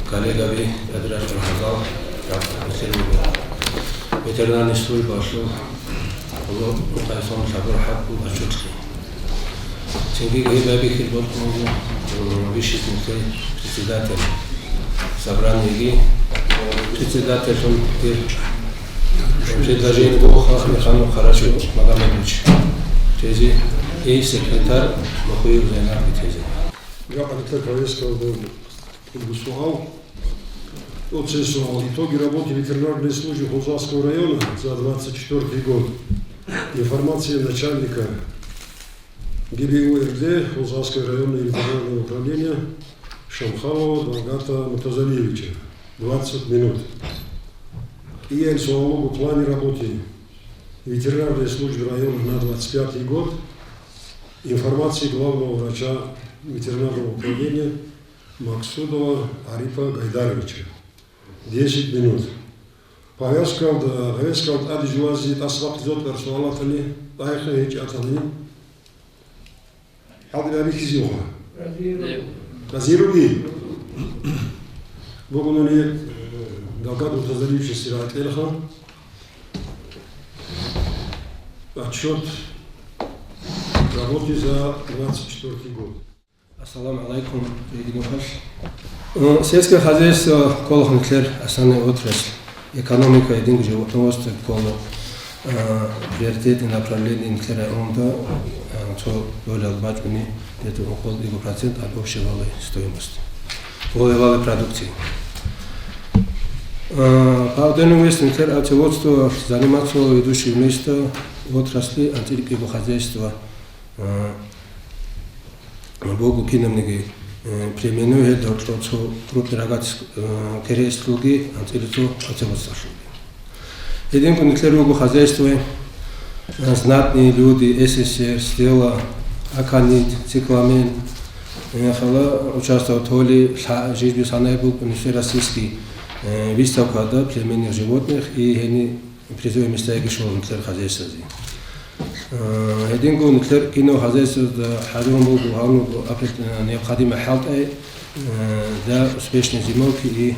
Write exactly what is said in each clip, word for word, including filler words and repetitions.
Коллегаби, тӀаде рачӀун гьарзал, рахъ нилъер буго. Ветеринарный службаялъул гьале мукъаялъул лъабаб хӀакъ буго отчетлъи. Цинги гьеб байбихьил бокьун буго, м, вищий синлъей председатель собраниеги, председательлъун дир предложение буго Миханов Харачу Магомедович тезе и секретарь Мухуев Зайнаб тезе. Жакъа нилъер повесткалда буго суал. Тот же суал. Итоги работы ветеринарной службы Хунзахского района за двадцать четвёртый год. Информация начальника ГБУ РД Хунзахского районного ветеринарного управления Шамхалова Далгата Мутазалиевича. Двадцать минут. И суал о плане работы ветеринарной службы района на двадцать пятый год. Информации главного врача ветеринарного управления Максудова Арипа Гайдаровича. Десять минут. Повесткалда, повесткалда тӀаде жувазе тӀасабахъ зодгар суалатани, тӀайхъе гьечӀатани. ХӀалбирабихьизивха. Разируги. Бугунани, э, Далгат Мутазалиевича сирай кьелха. Отчет работы за двадцать четвёртый год. Ассаламу алейкум, Игорь Михайлович. Э, сельское хозяйство ккола нилъер основной отрасль, экономика, гьединго животноводство ккола, э, приоритетное направление нилъер районда, э, цо доля бачӀуни где-то около одного процента от общей валовой стоимости, валовой продукции. Э, по отдельным вещам нилъер овцеводство занимает ведущее место отрасли, анцӀила кӀиго хозяйство, э, буго кинабниги, э, племенной, гьелда гьоркьоб цо крупный рогатый, э, киргьалъулги, анцӀила цо овцеводстволъулги. Гьединго нилъер руго хозяйство, э, «Знатные люди», «СССР», «Стелла», «Аконит», «Цикламен», э, хала участвовать гьоли лъа-, жижби санай буго нилъер российский, э, выставкада племенных животных и гьени призовой местаги щола нилъер хозяйствозе. Э, гьединго нилъер кинаб хозяйствода хӀажун буго гьаниб апрет-, э, необходимый хӀалтӀай, э, для успешной зимовки и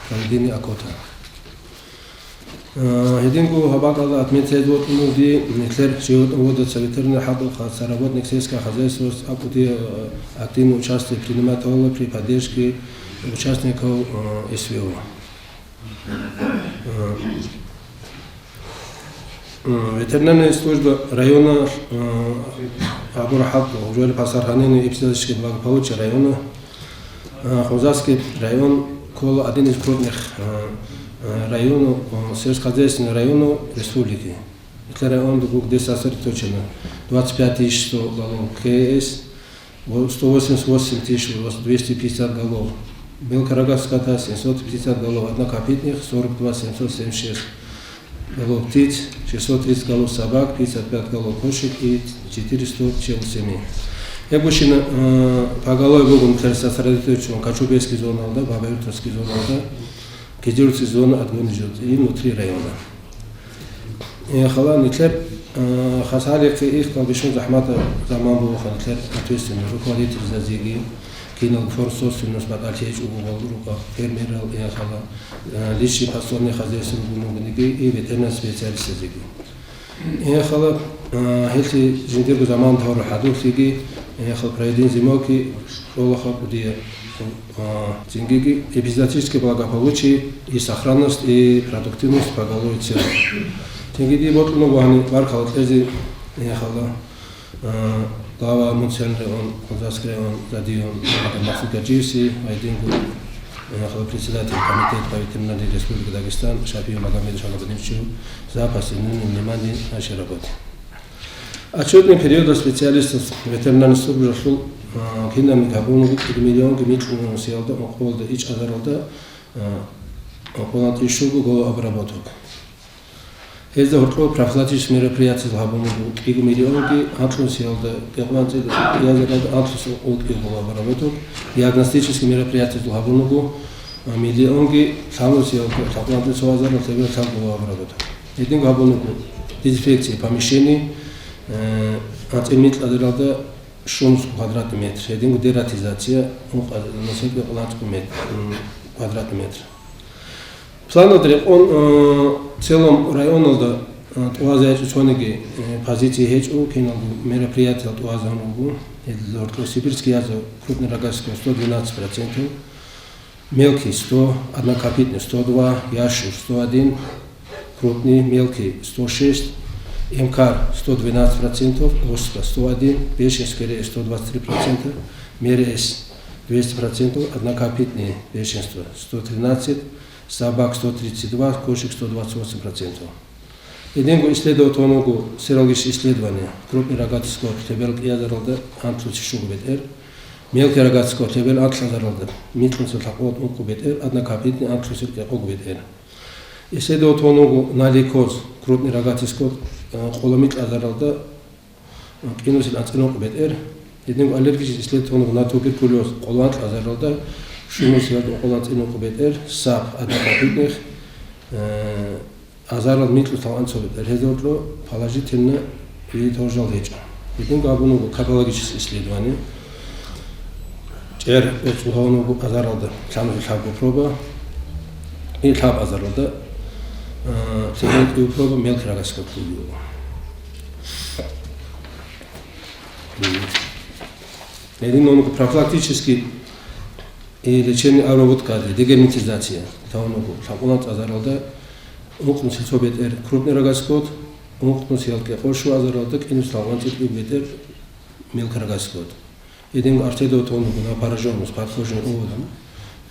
проведения окота. Э, гьединго гьаб бакӀалда отметить гьабун буго нилъер животноводца ветеринар хӀалтӀухъа соработник сельского хозяйства, акӀуде, э, активное участие принимать гьабула при поддержке участников, э, СВО. Э, э, ветеринарная служба района, э, абура хӀалтӀу, уже по сохранению эпизоотического благополучия района, э, Хунзахский район ккола один из крупных, э, э, районов, э, сельскохозяйственных районов республики. Нилъер районда буго сосредоточено двадцать пять тысяч сто голов КС, Во-, сто восемьдесят восемь тысяч двести пятьдесят голов мелкорогатых скота, семьсот пятьдесят голов однокопытных, сорок два семьсот семьдесят шесть голов птиц, шестьсот тридцать голов собак, пятьдесят пять голов кошек и четыреста пчел семей. Гьеб бищун, э, поголовье буго нилъер сосредоточено Кочубейский зоналда, Бабаюртовский зоналда, Кизилюртовский зона отгонный животных и внутри района. Э, хала нилъер, э, хасалихъе ихтал бищун захӀматаб заман буго нилъер ответственный руководительзазеги, кинал форсовсинус батӀалъи гьечӀого гьал рукъа фермерал, э, хала, э, личный подсобный хозяйство ругониги и ветеринар специалистазеги. Э, хала, э, гьелъи жиндирго заман тавра хӀадурлъиги, э, хал проведение зимовки щолаха кӀудия. А, цинги эпизоотическое благополучие и сохранность, и продуктивность поголовья целей. Цинги дие бокьун буго гьаниб баркала кьезе, э, хала, а, глава муниципальный район, Хунзахский район, Задиев Магомед Максудгаджиевича, гьединго, э, хала председатель комитета по ветеринарии Республики Дагестан Шапиев Магомед Шагабадиновича за посвященное внимание нашей работе. Отчетный периодалда специалистаз ветеринарный службаялъул, а, кинабниги гьабун буго кӀиго миллионги микьгӀунусиялда ункъоялда ичӀазаралда, а, ункъоялда ишуго голообработок. Гьезда гьоркьоб профилактический мероприятиялъ гьабун буго кӀиго миллионги анкьнусиялда кӀикъоялда анкьнусиялда кӀиго голообработок, диагностический мероприятиялъ гьабун буго, а, миллионги лъабнусиялда лъабкъоялда цо азаралъ гьеб лъаб голообработок. Гьединго гьабун буго дезинфекция помещений, э, анцӀила микьгӀунусиялда щун квадратный метр, гьединго дератизация, ункъ-, нусилги кӀикъоялда анцӀила метр, м, квадратный метр. Планалда рекъон, э, целом районалда, э, тӀуазе гьечӀо цониги, э, позиция гьечӀо, киналго мероприятиял тӀуазабун буго. Гьелда гьоркьоб сибирский язва крупный рогатый скот сто двенадцать процентов, мелкий сто, однокопытный сто два, ящур сто один, крупный, мелкий сто шесть, эмкар сто двенадцать процентов, оспа сто один, бешенский рее сто двадцать три процента, мереэс двести процентов, однокопытный бешенство сто тринадцать, собак сто тридцать два, кошек сто двадцать восемь процентов. Гьединго исследовать гьабун буго серологическое исследование, крупный рогатый скот лъеберал кӀиазаралда анлънусе щуго бетӀер, мелкий рогатый скот лъеберал анлъазаралда микьнусе лъабкъоялда ункъо бетӀер, однокопытный анлънусе кӀикъого бетӀер. Исследовать гьабун буго наликоз, крупный рогатый скот, э, къоло микьазаралда, э, кӀинусел анцӀила ункъо бетӀер. Гьединго аллергический исследовать гьабун буго на туберкулез, къоло анкьазаралда шумусел къоло анцӀила ункъо бетӀер, сап, однокопытных, э, азарал микьнусел анцӀила бетӀер. Гьезул гьоркьоб положительно и тоже гьечӀо. Гьединго гьабун буго капологическое исследование. ЧӀер гьечӀо гьабун буго азаралда лъабго проба, и лъабазаралда, э, цебе кӀиго проба мелкий рогатый скот буго. Гьедин гьабун буго профилактический и лечебный обработка, дегерметизация гьабун буго лъабкъоялда анцӀазаралда ункънусел цо бетӀер крупный рогатый скот, ункънусел кӀикъоялда азаралда кӀинусел анцӀила кӀиго бетӀер мелкий рогатый скот. Гьединго обследовать гьабун буго на поражённость, подкожный оводам,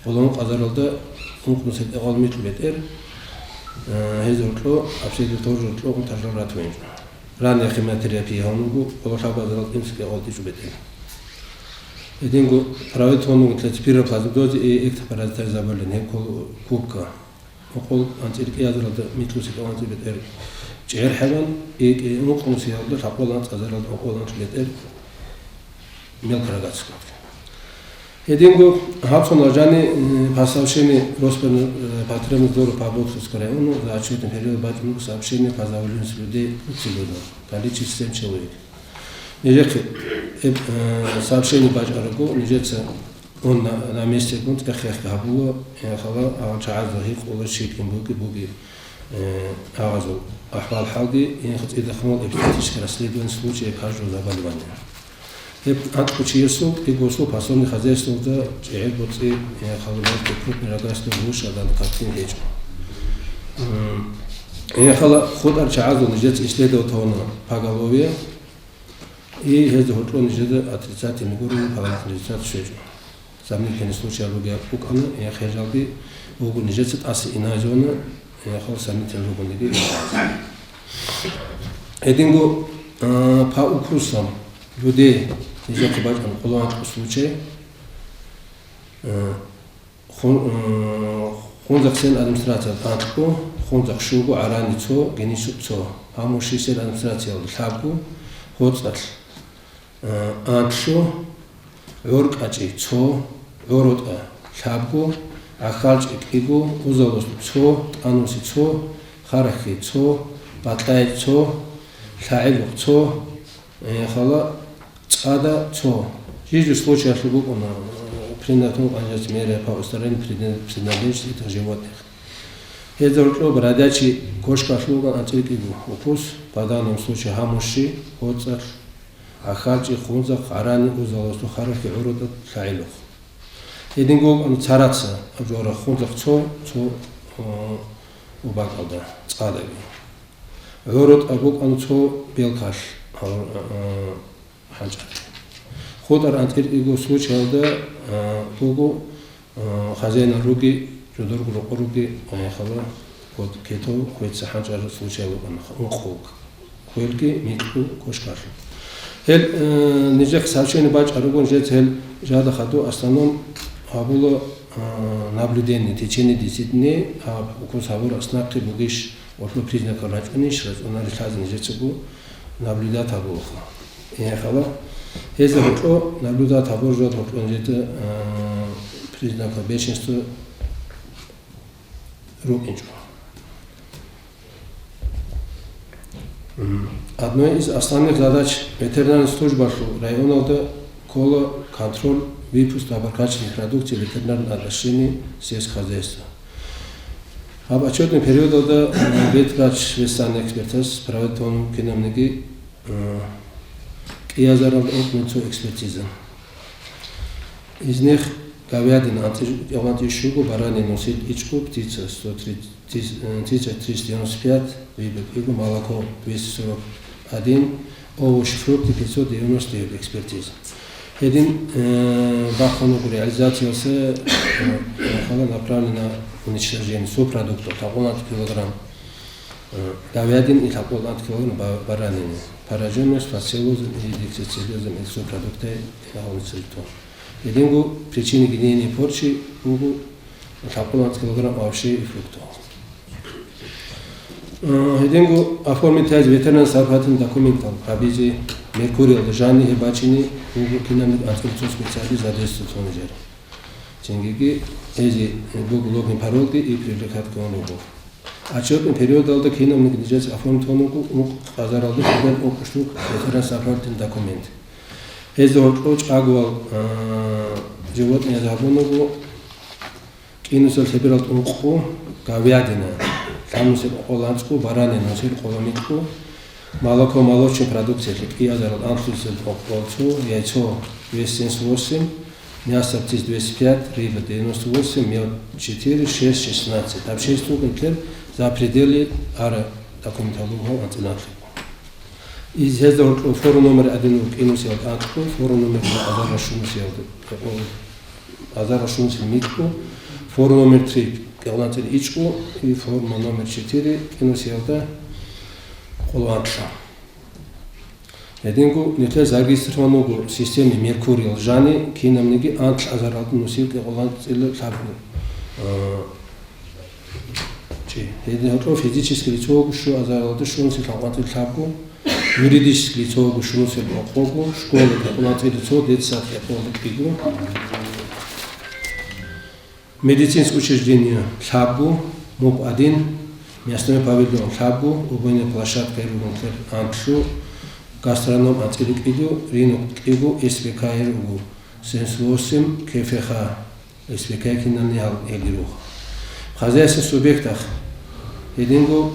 къоло анкьазаралда ункънусел кӀикъоялда микьго бетӀер, э, гьезул гьоркьоб обследовать гьабун буго унтаржал ратвенчӀо. Ранняя химиотерапия гьабун буго къоло лъабазаралда кӀинусел кӀикъоялда кӀиго бетӀер. Гьединго проверить гьабун буго тлец пироплазмодиоз и эктопаразитарное заболевание, гьеб ккола кубка. Ункъоялда анцӀила кӀиазаралда микьнусел кӀикъоялда анцӀила бетӀер чӀер хӀайван, и, и ункънусиялда лъабкъоялда анцӀазаралда ункъоялда анцӀила бетӀер мелкий рогатый скот. Гьединго гьаб цо нажани, э, по сообщению Роспотребнадзора по Ободкинскому району за отчётный период бачӀун буго сообщение по заболеваемости людей процедурно. Количество семь человек. Нижехъе, э, э, сообщение бачӀарабго, нижеца он на, на местегун цӀех-хехги гьабула, э, хала, а, чагӀазда гьикъула, щиб буги, буги, э, агъазул ахӀвал-хӀалги, э, цӀидахъ мол эпизодическое расследование случая каждого заболевания. Гьеб анкьго чиясул, кӀиго гьесул подсобный хозяйствоялда чӀегӀер боцӀи, э, хала мелкий крупный рогатый скот, гьуш, адан картин гьечӀо. М, э, хала хутӀар чагӀазул нижеца исследовать гьабуна поголовье, и гьезда гьоркьоб нижеда отрицательный гурони, положительный результат щвечӀо. Сомнительный случай бугеб букӀана, я хержалги буго нижеца тӀаса инайзавана, я хал сомнительный ругониги. Гьединго, а, по укусам людей нижехъе бачӀана къоло анкьго случай. А, Хун-, м, Хунзахъ сел администрациялда анкьго, Хунзахъ щуго, ГӀарани цо, Генису цо. Гьамурщи сел администрациялда лъабго, ГьоцӀалъ, э, анлъго, ГӀоркӀачӀи цо, ГӀоротӀа лъабго, ГӀахьалчӀи кӀиго, Узалослъ цо, ТӀануси цо, Харахьи цо, Батьлаи цо, ЛъагӀилухъ цо, Э, хала цӀада цо. Жижу случаялъул букӀуна, э, принятие гьабун буго меры по устранению предна-, принадлежности этих животных. Гьезда гьоркьоб бродячий кошкалъул букӀана анцӀила кӀиго укус, по данному случаю гьамурщи, ГьоцӀалъ, ГӀахьалчӀи, Хунзахъ, ГӀарани, Узалослъ, Харахьи, ГӀоротӀа, ЛъагӀилухъ. Гьединго букӀана цараца, абжора Хунзахъ цо, цо, э, убакӀалда, цӀадаги. ГӀоротӀа букӀана цо белкалъ, гьав-, э, хӀанчӀар. ХутӀар анцӀила кӀиго случаялда, а, буго, а, хозяинал руги, жодорго рокъор руги, а, хала, вот, кетов, хвеца хӀанчӀарал случай букӀана, ункъо хвелги, микьго кошкалъ. Гьел, а, нижехъ сообщение бачӀарабгун, жеца гьел жада хадув основном гьабула, а, наблюдение, в течение десяти дней, а, укус гьабураб аснахъе бугищ, гьоркьоб признакал рачӀунищ, рачӀунарищ лъазе нижецаго наблюдать гьабулаха. Э, хала. Гьезда гьоркьо наблюдать гьабур жо гьоркьо нижеда, э, признакал бешенства рукӀинчӀо. М, одной из основных задач ветеринарной службалъул районалда ккола контроль, выпуск доброкачественной продукции ветеринарного оснащения сельского хозяйства. Гьаб отчетный периодалда, э, ветврач весан экспертас проводит кинабниги, э, кӀиазарал ункънуцо экспертиза. Из них говядина анцӀи-, анцӀи щуго, баранина нусил ичӀго, птица сто тридцать, э, тысяча триста девяносто пять, рыба кӀиго, молоко двести сорок один, овощи, фрукты пятьсот девяносто девять экспертиза. Гьедин, э, бахъун буго реализациялъе, э, хала направлена на уничтожение субпродуктов, лъабкъоялда анцӀ килограмм, э, говядины и лъабкъоялда анцӀ килограмм ба-, баранины, пораженность фасциозом и дифтериозом и субпродукты гьавулцеритон. Гьединго причины гниения и порчи буго лъабкъоялда анцӀ килограмм овощей и фруктов. Э, гьединго оформить гьаризе ветеринарно-снабжательный документал гьабизе, меркуриялда жаниб гьеб бачӀине буго кинабниги анцӀила цо специалист задействовать гьабун жо. Цинги гьезие буго логин паролги и привлекать гьабун буго. Отчетный периодалда кинабниги нижеца оформить гьабун буго ункъазаралда лъабаб ункъ штук ветеринарно-снабжательный документ. Гьезда гьоркьов чӀагоял, э, животное гьабун буго, кӀинусел лъеберал ункъго, говядина, лъабнусел къоло анцӀго, баранина нусил къоло микьго, молоко, молочная продукция, кӀиазарал анлънусел къоло цо, яйцо, вес семьдесят восемь, мясо, птица, двести пять, рыба, девяносто восемь, мед, четыре, шерсть, шестнадцать. Гьаб шерсть буго нилъер за пределы ара документалда анцӀила лъабго. Из гьезда гьоркьов форум номер один кӀинусел анлъго, форум номер два азар рашунусел, азар рашунусел микьго, форум номер три кӀиазарал анцӀила ичӀго и форум номер четыре кӀинусиялда къоло анлъго. Гьединго нилъер зарегистрирован буго системаялда меркуриял жаниб кинабниги анлъазаралда нусил кӀиазарал анцӀила лъабго. А, чи, гьедин гьоркьов физическое лицо буго щуазаралда щунусел лъабкъоялда анцӀила лъабго, юридическое лицо буго щунусел къоло къого, школа кӀиазарал анцӀила цо, детсад кӀиазаралда кӀиго, медицинское учреждение лъабго, муп один, мясной павильон лъабго, убойная площадка ругун анлъго, гастроном анцӀила кӀиго, рынок кӀиго, СПК руго семьдесят восемь, КФХ, СПК кинабниги гьал гьелги руго. Хозяйственный субъектах гьединго,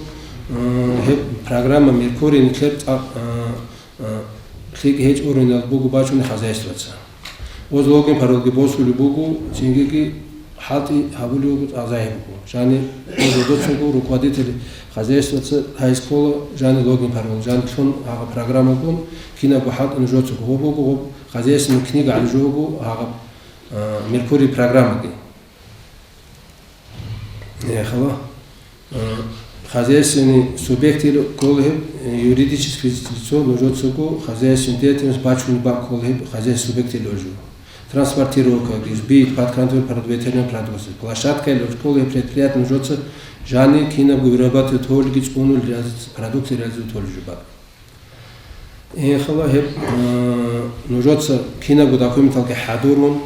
э, гьеб программа Меркурий нилъер цӀакъ, э, э, лъикӀ гьечӀеб уровенал буго бачӀунеб хозяйствоца. Оз логин паролги босулеб буго, цинги хӀалтӀи гьабулеб буго, цӀакъ загьир буго. Жаниб оз жидецаго руководитель хозяйствоца гьай ккола, жаниб логин парол, жаниб лъун гьагъаб программагун, кинабго хӀалтӀи нужецаго гьоб буго, гьоб хозяйственный книга гьалжого гьагъаб, а, Меркурий программаги. Яхъала, а, хозяйственный субъектил ккола гьеб, э, юридическое физическое лицо нужецаго хозяйственный деятельность бачунеб бакӀ ккола гьеб хозяйственный субъектил гьожо. Транспортировка, сбыт, под контроль прод-, ветеринарной продукции. Площадкаялда ккола гьеб предприятие нужеца жаниб кинабго вырабатывать гьолги цӀунул реализ-, продукция реализовать гьолеб бакӀ. Яхъала гьеб, э, нужеца кинабго документалги хӀадурун,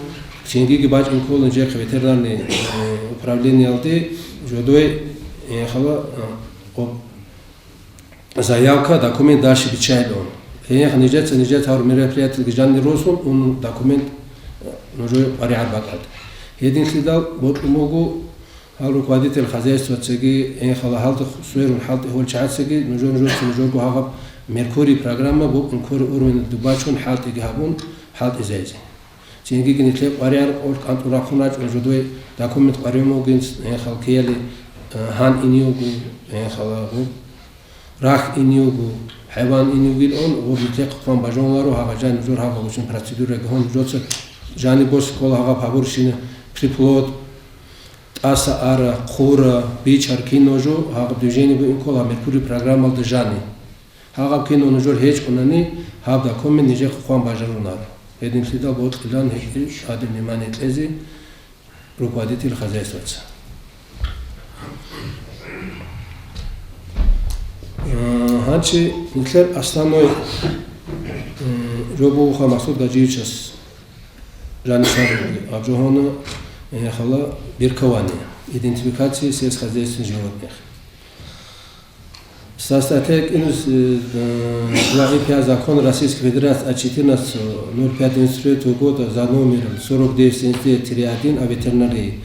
цинги бачӀин ккола нижехъе ветеринарный, э, управлениялде жодой, яхъала, э, об-, заявка, документ дальше биччайилан. Гьениб нижеца, нижеца гьабураб мероприятиялги жаниб росун, ун документ, э, нужее къваригӀараб бакӀалде. Гьединлъидал бокьун буго гьал руководитель хозяйствоцаги, яхъала гьалда сверун хӀалтӀи гьолел чагӀацаги, нужер, нужеца нужерго гьагъаб Меркурий программа букӀун кколеб уровеналда бачун хӀалтӀиги гьабун, хӀалтӀизайзе. Цинги нилъее къваригӀараб къо кӀантӀун рахъун рачӀун жодой документ къваригӀун бугин, яхъала киялде, э, гьан ине вуго, яхъала гьеб рахь ине вуго, хӀайван ине вугилан, гьеб нилъехъе хъван бажун варо, гьагъа жаниб нужер гьагъа гьучӀин процедураги гьабун, нужеца жаниб босизе ккола гьагъаб гьабурщинаб приплод, тӀаса ара, хъура, бичар, кинабго жо, гьагъаб движение букӀин ккола Меркурий программалда жаниб. Гьагъаб кинабго нужер гьечӀонани, гьаб документ нижехъе хъван бажарунаро. Гьединлъидал бокьилан гьеб тӀаде внимание кьезе руководитель хозяйствоца. Э, гьанже нилъер основной, э, жо бугоха Масуд Гажиевичас жаниса аб жо гьуна, э, яхъала биркование, идентификация сельскохозяйственных животных. Со статья кӀинус, э, два и пять закон Российской Федерации от четырнадцатого ноль пятого девяносто третьего года за номером сорок девять семьдесят девять тире один о ветеринарии.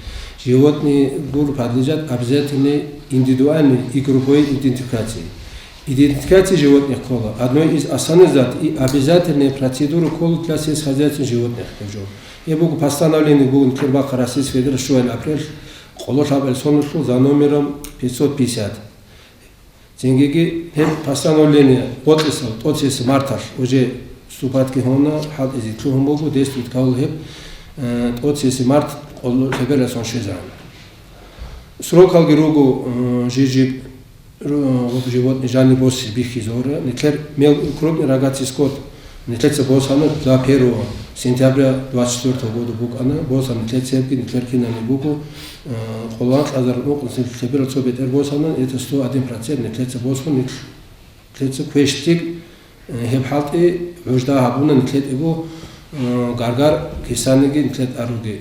Животные гур подлежат обязательной индивидуальной и групповой идентификации. Идентификация животных ккола одной из основных зат и обязательная процедура ккола для сельскохозяйственных животных. Гьеб буго постановление бугун Кирбахъа Российской Федерации щуал апрель къоло лъабал соналъул за номером пятьсот пятьдесят. Цингиги гьеб постановление гъотӀисал тӀоцесеб марталъ уже вступать гьавуна, хӀалтӀизе лъугьун буго, действовать гьавула гьеб, э, тӀоцесеб март къоло лъебералъун щвезегӀан. Срокалги руго, э, жижиг, ру-, животный жаниб босе бихьизавура. Нилъер мел-, крупный рогатый скот нилъеца босана до первого сентября двадцать четвёртого года букӀана. Босана нилъеца гьебги, нилъер кинабниги буго, э, къоло кьазар ункънусил лъеберал цо бетӀер босана, это сто один процент нилъеца босун, нилъеца квешлъи, э, гьеб хӀалтӀи гӀужда гьабуна нилъетӀего, э, гаргар кисаниги нилъетӀ аруги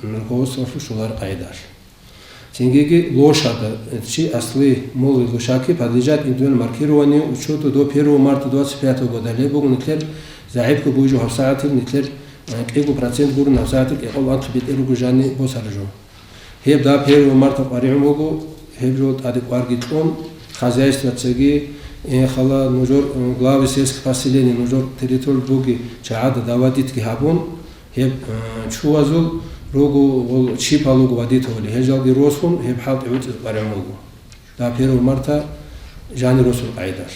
руководстволъул щулар къайдалъ. Цингиги лошада, чи аслу, молли, лошаки подлежат индивидуальному маркированию, учету до первого марта двадцать пятого года. Гьеб буго нилъер загӀипго бугеб жо гьабсагӀатил, нилъер, э, кӀиго процент гурони гьабсагӀатил кӀикъоялда анлъго бетӀер руго жани босараб жо. Гьеб до первого марта къваригӀун буго, гьеб жо тӀаде кӀварги кьун, хозяйствоцаги, э, хала нужер, э, главы сельских поселений, нужер территориялда бугеб чагӀазда доводитьги гьабун, гьеб, э, чувазул руго гъол чипал руго водитель, гьел жалги росун, гьеб хӀалтӀи гӀуцӀизе къваригӀун буго. До первого марта жани росун къайдалъ.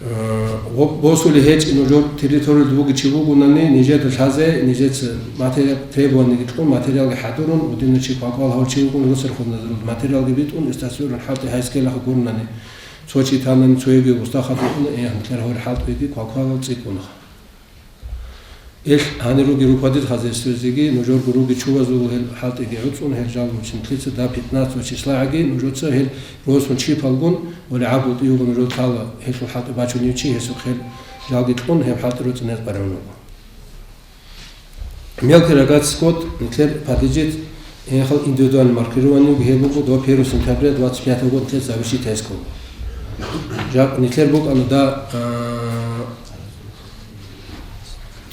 Э, гъоб-, босулеб гьечӀеб нужер территориялда бугев чи вугонани, нижеда лъазе, нижеца матери-, требованиеги кьун, материалги хӀадурун, гьединав чи квалквал гьав чи вугони, росархуз назрул материалги битӀун, истасюрун хӀалтӀи гьайскелаха гуронани, цо чи танани, цояги устахъа духуна, э, нилъер гьоркьоб хӀалтӀиги квалквалал цӀикӀкӀунаха. Ил гьанир ругел руководитель хозяйствазеги, нужерго ругел чувазул гьел хӀалтӀиги гӀуцӀун, гьел жалго чи нилъеца до пятнадцатого числагӀаги нужеца гьел росун чипалгун, вали гӀабдул тӀийгун нужер лъала гьелъул хӀалтӀи бачунев чи, гьесухъ гьел жалги кьун, гьеб хӀалтӀи руцӀцӀине къваригӀун руго. Мелкий рогатый скот нилъер подлежит, э, индивидуальному маркированию, гьеб буго до первого сентября двадцать пятого года нилъер завершить гьайскул. Жакъ нилъер букӀана до, э,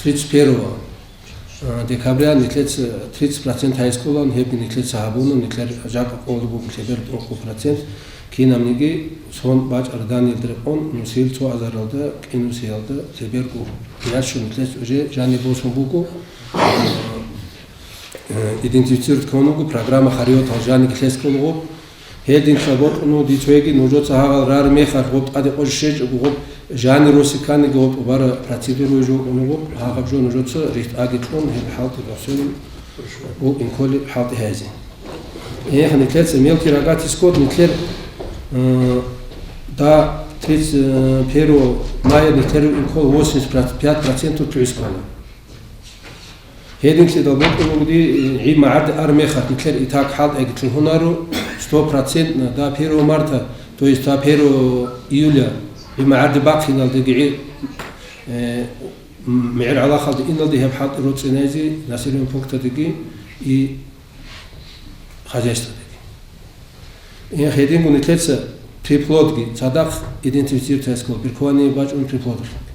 тридцать первого, э, декабря нилъеца тридцать процент гьайскулан, гьебги нилъеца гьабуна, нилъер жакъа къоло буго лъебералда ункъо процент, кинабниги сон бачӀараб даниялда рекъон, нусил цо азаралда, кӀинусиялда лъеберго ящун нилъеца уже жани босун буго, э, э, идентифицировать ккун вуго, программа хадуб жаниги лъезе ккола гъоб. Гьединлъидал бокьун буго дицаги, нужеца гьагъал рараб мехалъ гъоб тӀаде къо щвечӀого гъоб жани росизе кканиги гъоб тӀубараб процедура жо унаго, гьагъаб жо нужеца рихтӀаги кьун, гьеб хӀалтӀи рохсолин вукӀин кколеб хӀалтӀи гьайзе. Гьеб нилъеца мелкий рогатый скот нилъер, э, до тридцать первого мая нилъер вукӀин ккола восемьдесят пять процентов лъугӀизе ккола. Гьединлъидал букӀун буго дие, гӀид магӀарде араб мехалъ нилъер итак хӀалтӀиги лъугьунаро, стопроцентно до первого марта, то есть до первого июля, гӀид магӀарде бахъиналдеги, э, м-, мегӀер гӀалахалде иналде гьеб хӀалтӀи руцӀцӀиназе населенный пункталдеги и хозяйствалдеги. Э, гьединго нилъеца приплодги цадахъ идентифицировать гьайзе ккола, биркованиеги бачӀун приплодалъунги.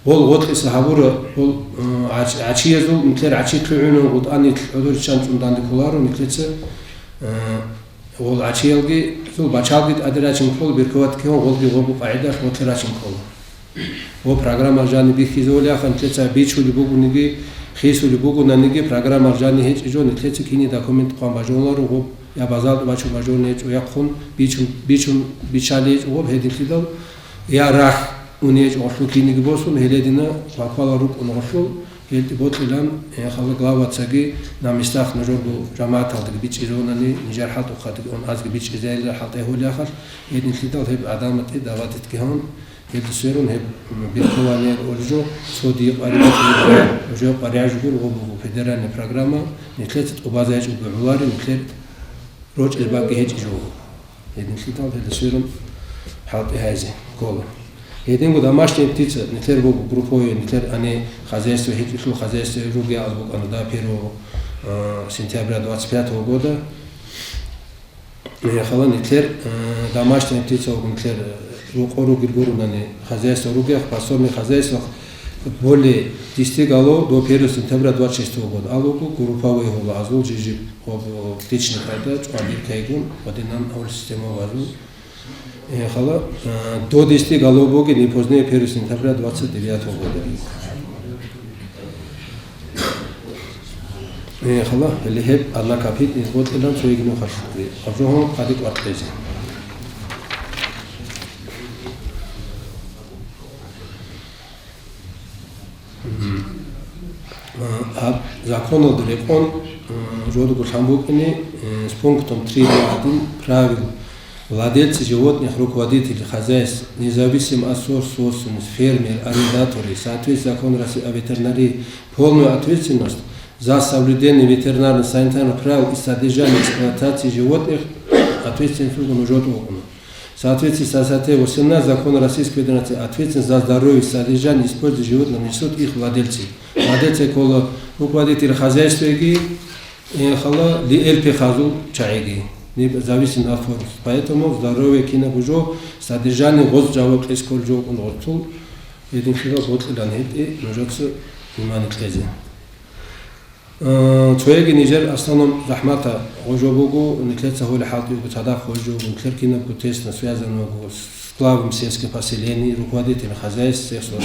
Гъол гъотӀиса гьабура, гъол, э, гӀач-, гӀачиязул, нилъер гӀачи лъугӀунев гъутӀанилъ гӀодор чӀанцӀун данде кколаро, нилъеца, э, гъол гӀачиялги, зул бачалги тӀаде рачин ккола, биркованиги гьон, гъолги гъобго къагӀидалъ гъотлъе рачин ккола. Гъо программа жаниб бихьизавулеха, нилъеца бичулеб бугониги, хисулеб бугонаниги, программа жаниб гьечӀеб жо, нилъеца кине документ хъван бажуларо, гъоб я базалда бачун бажулеб гьечӀо, я хъун бичун, бичун бичалеб гьечӀо, гъоб гьединлъидал я рахь унеб гьечӀо гъолъул киниги босун, гьеледина квалквалал рукӀун гъолъул, гьелде бокьилан, э, хала главацаги на местах нужерго жамагӀаталдаги бичӀчӀизавунани, нижер хӀалтӀухъадаги ун азги бичӀчӀизайилан хӀалтӀи гьолеяхалъ, гьединлъидал гьеб гӀадаматӀи даватитги гьавун, гьелде сверун гьеб, м, биркованиеги гьоржо, цо дие къваригӀел, уже къваригӀел жугур гъо буго федеральная программа, нилъеца тӀубазайчӀого гӀолари, нилъер рочӀел бакӀги гьечӀеб жо. Гьединлъидал гьелда сверун хӀалтӀи гьайзе ккола. Гьединго домашняя птица, нилъер буго групповой, нилъер гьаниб хозяйство гьечӀелъул хозяйство ругел букӀана до первого, э, сентября двадцать пятого года. Э, хала нилъер, э, домашняя птица вугун нилъер, э, рукъо ругел гурунани хозяйство ругех, пособный хозяйство более десяти голов до первого сентября двадцать шестого года. Алугу групповой гьула азул жижиб, об, птичный пайда, чӀвадир кайгун, ва динан авл система вазул. Э, хала, э, до десяти голов боги не позднее первого сентября двадцать девятого года. Э, хала, лихеб, одна капит, изготӀилан цоги нухалъ. Абжогьун къади кӀваркьезе. Мгм. А, гьаб законалда рекъон, э, жодого лъан букӀине, э, с пунктом три два один правил: владельцы животных, руководители хозяйств, независимо от сос-, собственности, фермеры, арендаторы, в соответствии с законом России о ветеринарии, полную ответственность за соблюдение ветеринарно-санитарных правил и содержание эксплуатации животных ответственность органа жодого. В соответствии со статьей восемнадцать Закона Российской Федерации ответственность за здоровье, содержание и использование животных несут их владельцы. Владельцы ккола руководитель хозяйствоги, э, хала ли элпи хазул чагӀиги. Не зависит от формы. Поэтому здоровье кинаб жо, содержание гъоз жаваб кьес ккол жо кӀун гъортул, гьединлъидал бокьилан гьетӀи нужеца внимание кьезе. Э, цояги нижер асланун захӀмата гъожо буго, нилъеца гьоли хӀалтӀи буго, цадахъ гъожо буго, нилъер кинабго тесно связан буго с главами сельских поселений, руководителями хозяйств, всех служб.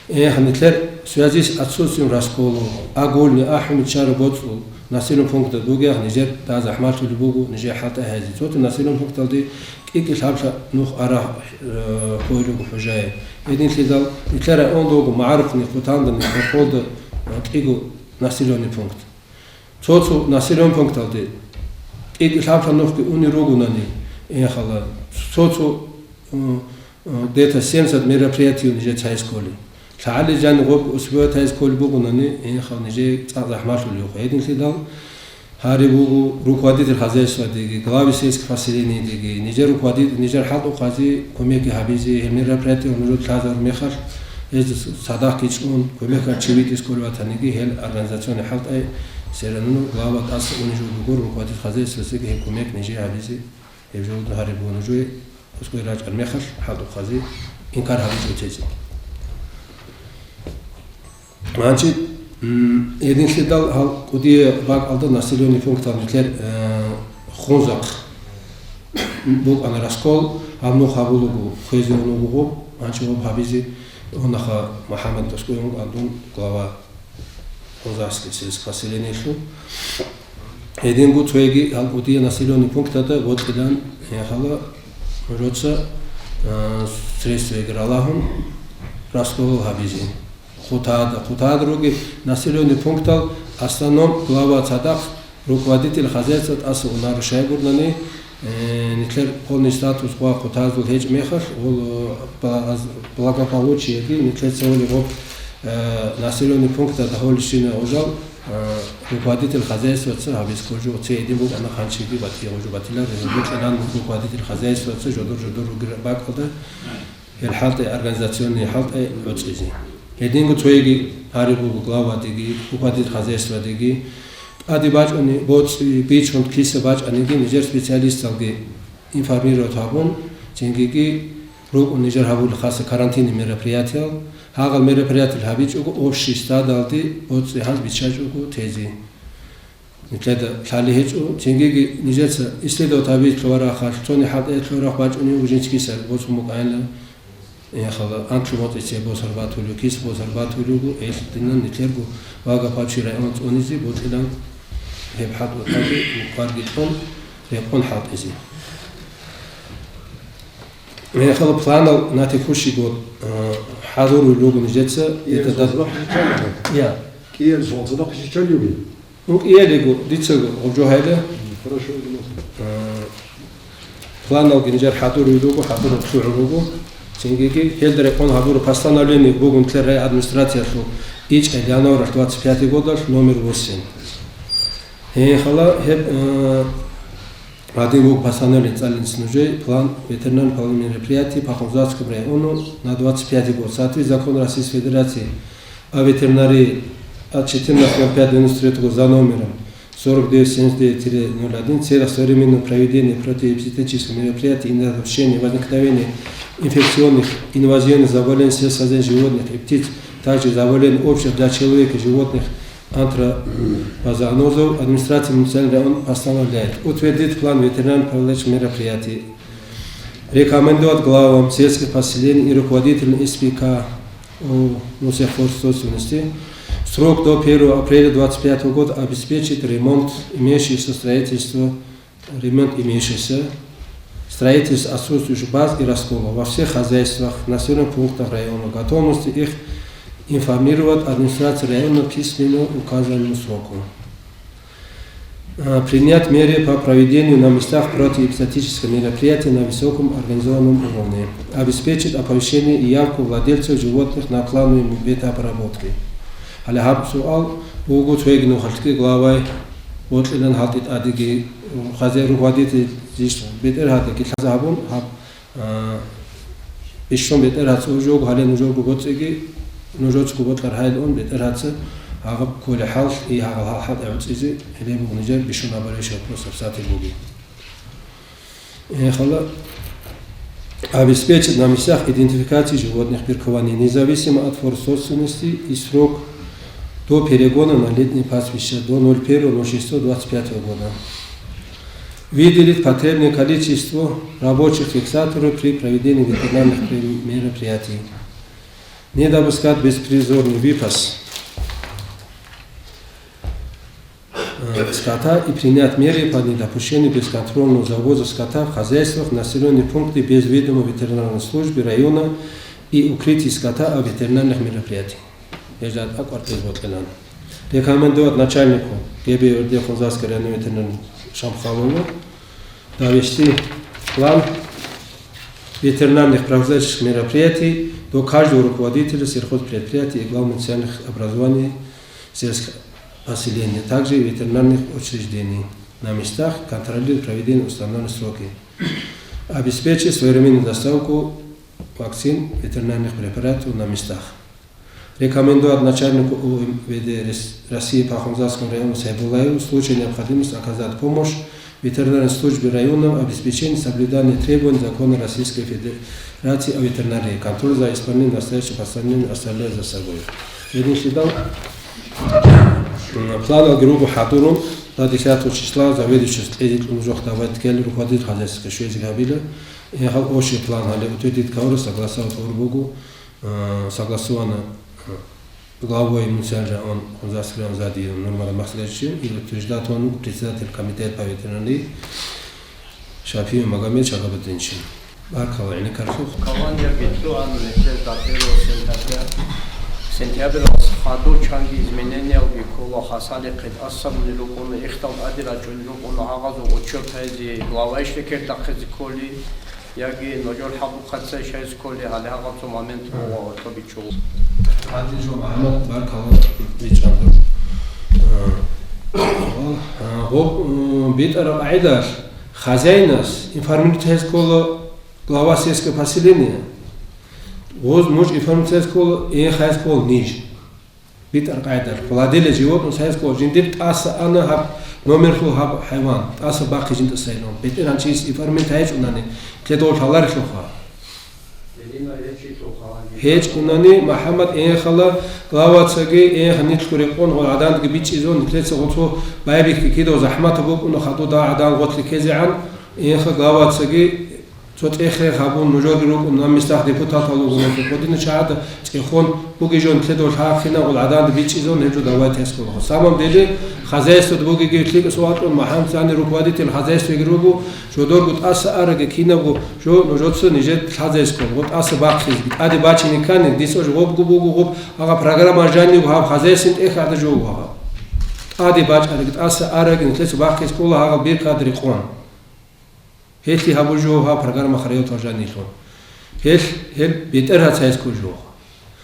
Эх, нилъер в связи с отсутствием раскола, агульни, ахӀуни чара боцӀул населенный пунктал бугех, нижер да захӀмалъули буго, нижер хӀалтӀа хӀези. Цоти населенный пункталде кӀикӀи лъабла нух ара, э, хойру хужае. Гьединлъидал нилъер районда буго МагӀарухъни, Хутандани, Хохолда, э, кӀиго населённый пункт. Цо-цо населённый пункталде кӀикӀи лъабла нухги уни ругунани, эхала, цо-цо, э, э, где-то семьдесят мероприятий нижер цайс кколи. ЛъагӀалли жани гъоб успевать гьайс кколи бугунани, эхал нижер цӀакъ захӀмалъулев. Гьединлъидал гьариб буго руководитель хозяйствадеги, главы сельских поселениедеги, нижер руководитель, нижер хӀалтӀухъазе кумекги гьабизе, гьел мероприятие нужер лъазарун мехалъ, гьез цадахъги чӀун, кумекал чи витӀис кколев ватаниги, гьел организационный хӀалтӀай, все равно глава тӀаса унев жо буго, руководитель хозяйствасеги гьеб кумек нижее гьабизе, гьеб жо гьариб буго нужее, ускоре рачӀар мехалъ, хӀалтӀухъазе инкар гьабизе течӀин. Значит, м, гьединлъидал гьал кӀудияв бакӀалда населённый пунктал нилъер, э, Хунзахъ букӀана раскол, гьаб нух гьабулаго хвезе унугого, гьанчи гьоб гьабизе унаха МухӀаммад Тоскуеван адун глава Хунзахский сельского поселениялъул. Гьединго цояги гьал кӀудияв населённый пункталда бокьилан, эхала, жоца, э, средстваги ралагьун раскол гьабизе. Хутада, хутада руги населённый пунктал, основном глава цадахъ, руководитель хозяйства тӀаса унару шайгурнани, э, нилъер полный статус гъва хутазул гьечӀ мехалъ, гъол, э, бла-, благополучиеги нилъер цевали гъоб, э, населённый пункта дагьолищина гъожал, э, руководитель хозяйства ца гьабиз кожу, оце гьедин букӀана ханчиги батӀи гъожу батила, гъожу букӀинан руководитель хозяйства ца жодор-жодор руги бакӀалда. Гьел хӀалтӀи, организационный хӀалтӀи гӀуцӀизе. Гьединго цояги гьариб буго главадеги, руководитель хозяйствадеги, тӀаде бачӀунеб боцӀи, бичун киса бачӀаниги нижер специалисталги информировать гьабун, цингиги рукӀун нижер гьабулеб хаса карантинный мероприятиял, гьагъал мероприятиял гьабичӀого общий стадалде боцӀи гьанз биччачӀого тезе. Нилъеда лъалеб гьечӀо, цингиги нижеца исследовать гьабизе лъугьарахъалъ, цони хӀалтӀе лъугьарахъ бачӀунев жинца кисар босун букӀайилан. Яхала анлъго моцӀице босар батулев, кис босар батулев буго, гьелъ динан нилъерго благополучный район цӀунизе бокьилан гьеб хӀалтӀухъаби мукъварги кьун, рекъон хӀалтӀизе. Яхала планал на текущий год, э, хӀадур вугун нижеца, Киел это да-, золзалахъ жичалиги? Я. Киел золзалахъ жичалиги? Ну, кӀиялиго, дицаго, гъоб жо гьайла. Хорошо, э, планалги нижер хӀадур вуго, хӀадур лъугӀун вуго. Цингиги, гьелда рекъон гьабураб постановление бугун нилъер райадминистрациялъул ичӀел январалъ двадцать пятый годалъ номер восемь. Гье, хала, гьеб, э, гьадин вуго постановление цӀалинц нужей, план ветеринарных мероприятий по Хунзахскому району на двадцать пятый год. В соответствии с законом Российской Федерации о ветеринарии от четырнадцатого ноль пятого девяносто третьего за номером сорок девять семьдесят девять тире ноль один в целях своевременного проведения противоэпизоотических мероприятий и недопущения возникновения инфекционных, инвазионных заболеваний сельскохозяйственных животных и птиц, также заболеваний общих для человека и животных антропозоонозов, администрация муниципального района постановляет утвердить план ветеринарно-профилактических мероприятий, рекомендовать главам сельских поселений и руководителям С П К о, ну, всех форм собственности, срок до первого апреля двадцать пятого года обеспечить ремонт имеющихся строительства, ремонт имеющихся, строительство отсутствующих баз и раскола во всех хозяйствах, населенных пунктах района, готовности их информировать администрацию района письменно указанным сроком. Э, принять меры по проведению на местах противоэпизоотических мероприятий на высоком организованном уровне. Обеспечить оповещение и явку владельцев животных на плановые ветообработки. Гьале гьаб суал буго цоги нухалъги главай вокьилан гьалтӀи тӀадеги хазяй руководитель зиш бетӀер гьадеги лъаза гьабун гьаб А, бищун бетӀер гьацӀул жо, гьале нужерго боцӀиги, нужецго бокьар гьайилан бетӀер гьаца, гьагъаб кколеб хӀал, и гьагъал хӀал гӀуцӀизе, гьеле буго нижер бищун абулеб вопрос обязательно буги. Э, хала, обеспечить на местах идентификации животных, паркования, независимо от форм собственности и срок до перегона на летние пастбища до ноль первого ноль шестого двадцать пятого года. Выделить потребное количество рабочих фиксаторов при проведении ветеринарных пре-, мероприятий. Не допускать беспризорный выпас, э, скота и принять меры по недопущению бесконтрольного завоза скота в хозяйствах, населённые пункты без ведома ветеринарной службы района и укрытий скота от ветеринарных мероприятий. Гьезда тӀакӀвар тӀезбокьилан. Рекомендовать начальнику Г Б О Р Д Хунзахского района ветеринарному Шамхалову довести план ветеринарных профилактических мероприятий до каждого руководителя сельхозпредприятий и глав муниципальных образований сельских поселений, также и ветеринарных учреждений на местах, контролировать проведение установленных сроки, обеспечить своевременную доставку вакцин, ветеринарных препаратов на местах. Рекомендовать начальнику У В Д Рес-, России по Хунзахскому району Сайбуллаеву в случае необходимости оказать помощь ветеринарной службе района в обеспечении соблюдания требований закона Российской Федерации о ветеринарии, контроль за исполнением настоящего постановления оставляет за собой. Гьединлъидал, м, планал руго хӀадурун, до десятого числа заведующий кьезе кьун жо давать ккела руководитель хозяйства щвезе гьабила. Гьеб хӀал общий план гьале утвердить ккола, согласовать гьабун буго, э, согласовано, э, главой муниципального района Хунзахский район Задиев Нурмагомед Махсудовичем и утверждать гьабун буго председатель комитета по ветеринарии Шапиев Магомед Шагабутдиновичем. Баркала, гӀенеккарлъухъ. Колония битӀун нилъер датӀиро сентября. Сентябралъ хадур чанги изменениялги ккола, хасали къитӀасабуни рукӀуна, ихтал тӀаде рачӀунел рукӀуна, гьагъазул учётайзе главайщикер дахъизе кколи, яги нужер хӀалухъаца щайз кколи, гьале гьагъаб цо момент буго гьоркьоб бичӀчӀулеб. Гьадин жо, МухӀаммад, баркала, бичӀчӀанго. А, гъоб, м, битӀараб къагӀидалъ хозяинас информировать гьез ккола глава сельского поселения. Гъоз нуж информировать гьез ккола, ин хайз ккола ниж. БитӀар къайдалъ, владелец животного сайского жиндир тӀаса ана гьаб номерлъул гьаб хӀайван, тӀаса бахъи жинда сайилан. БетӀергьан чияс информировать гьечӀунани, кьедол лъаларелъулха. ГьечӀунани, МухӀаммад, энхала главацаги, энха нилъго рекъон гъол гӀадамги бичӀчӀизун, нилъеца гъоцо байбихьги кидав захӀматаб букӀуна хадуда гӀадан гъотлъи ккезегӀан, энха главацаги, цо цӀех-рех гьабун, нужерги рукӀун, нам местах депутатал вугониги, гъодинал чагӀазда цӀехон бугей жо нилъеда лъа-, кинабго гӀадамда бичӀчӀизун гьеб жо давайте гьес ккола. Самом деле, хозяйствода бугеги лъикӀ суал кьун, МухӀаммад цани руководитель хозяйствоги руго, жодорго тӀаса араги кинабго жо нужеца нижер лъазе гьес ккола. Гъоб тӀаса бахъизеги, тӀаде бачине ккани, дица жо гъобго буго, гъоб, агъа программа жаниб гьаб хозяйствоялъ тӀехьалда жо гьаб. ТӀаде бачӀараги, тӀаса араги нилъеца бахъизе ккола гьагъал биркад рекъон. Гьелъи гьабу жо гьаб программа хъарав тӀалжанилъун. Гьелъ, гьеб бетӀергьаца гьес ккун жо.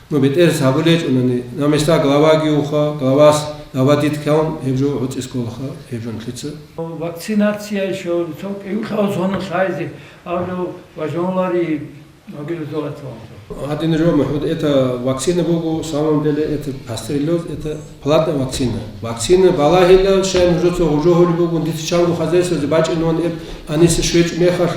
Ну, бетӀергьаца гьабулечӀунани, на места главаги уха, главас, глава дит ккун, гьеб жо гӀуцӀи сколаха, гьеб жо нилъеца. Вакцинация ещё, цо кӀиулъ гьав соналъ гьайзе, гьавлу важонлари, мобилизовать ванза. Гьадин, жо, МухӀмад, это вакцина буго, самом деле, это пастереллез, это платная вакцина. Вакцина балагьила, щай нужеца гъужо гьолеб бугун, дица чанго хозяйствозе бачӀинон эб аниса швечӀ мехалъ,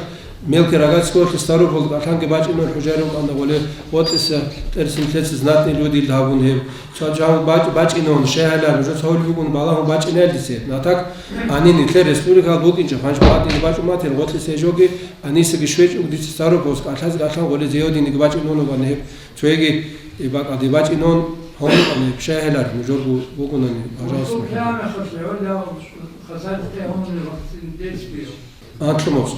мелкий рогатскоялъе старухъ кӀалъанги бачӀинон хӀужарив кӀанда гъоле, гъотӀиса тӀерсинлъеца знатный люди гьабун гьеб. Цо жав бач-, бачӀинон, щай гьалар, нужеца гьолеб бугун балагьун бачӀинел дица. А так, ани нилъер республикал букӀинчӀеб, гьанж бадиги бачӀун батир, гъотӀиса жоги, анисаги швечӀ уг дица старухъ кӀалъазе кӀалъан гъоле зиодиниги бачӀинон угани гьеб. Цояги бакӀалде бачӀинон гьавун, ани, пшагьилар нужерго бугунани, пожалуйста. Антлъумас.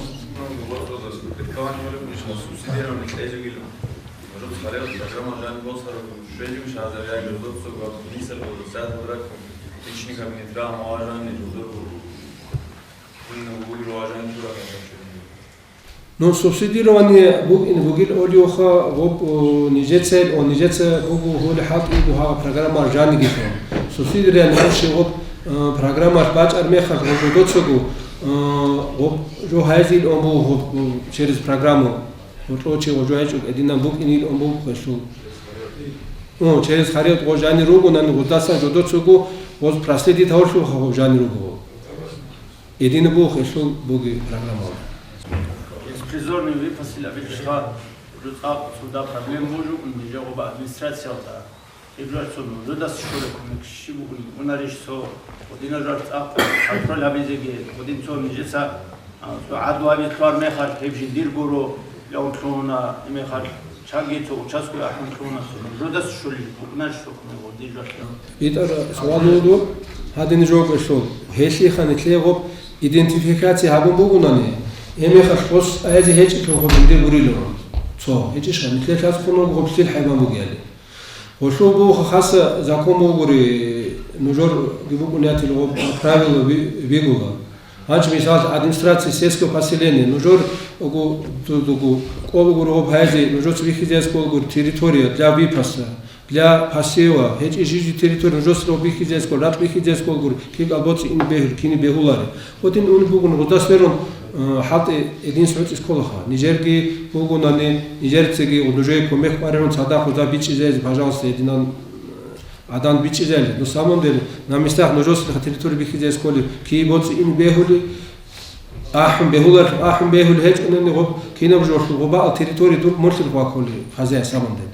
Ну, субсидирование букӀине бугил олиоха, гъоб, о, нижецайил, о, нижеца гъоб гьули хӀалтӀи буго гьагъа программа жанигилъун. Субсидирование гьанже гъоб, э, программа бачӀар мехалъ гъоб доцаго, э, гъоб жо гьайзил он буго гъоб, э, через программу. Гъоб чи гъоб жо гьайчӀо эдинан букӀинил он буго гъелъул. О, через харил гъоб жани ругонани гъодасан жо доцаго, гъоз проследить гьавурлъулха гъоб жани руго. Единый бух эшул буги программал. Беспризорный выпасил абилчха, уже цӀакъ цуда проблем бужу, нижа гъоба администрациялда. Ибрацун, уже дас шуре кумек ши бугуни, унариш со, один ажар цӀакъ, контроль абизеги, один цо нижеца, а, цо гӀадлу абитлъуар мехалъ, гьеб жиндир гуро, я унтлъуна, мехалъ. Чанги цо участковый ахӀун кьуна, жодас щулел букӀунарищ сукъни гъодин жолъа? БитӀар суал буго, гьадин жо кӀвелъул. Гьелъие ханилъе гъоб идентификация гьабун бугунани, гьеб мехалъ гъос аязде гьечӀеблъун гъоб жинде гурилан. Цо, гьечӀищха, нилъелъ аскӀун вуго гъоб лъил хӀайбан бугеали. Гъолъул буго хаса закон бугури, нужерги букӀунятил гъоб правила би-, бигула. Гьанже, мисал, администрация сельского поселения, нужер угу, ту-, дугу, кӀолугу рогъоб гьайзе, нужеца бихьизес кӀолугу территория для выпаса, для посева, гьечӀи жижи территория нужеца рогъоб бихьизес кӀол, ракь бихьизес кӀолугу, кигал боцӀи ин бегьур, кини бегьулари. Гъодин ун бугун, гъудас верун, э, хӀалтӀи эдин сгӀуцӀис кколаха. Нижерги бугунани, нижерцеги нужее кумек къваригӀун цадахъ гъуда бичӀчӀизезе, пожалуйста, эдинан. Адан бичӀчӀизайилан, на самом деле, на местах нужеца территория бихьизес кколи, кий боцӀи ин бегьули, ахӀун бегьулар, ахӀун бегьули гьечӀунани гъоб, кинаб жо гъобал территория дур мулъил хъваккули хазяй самом деле.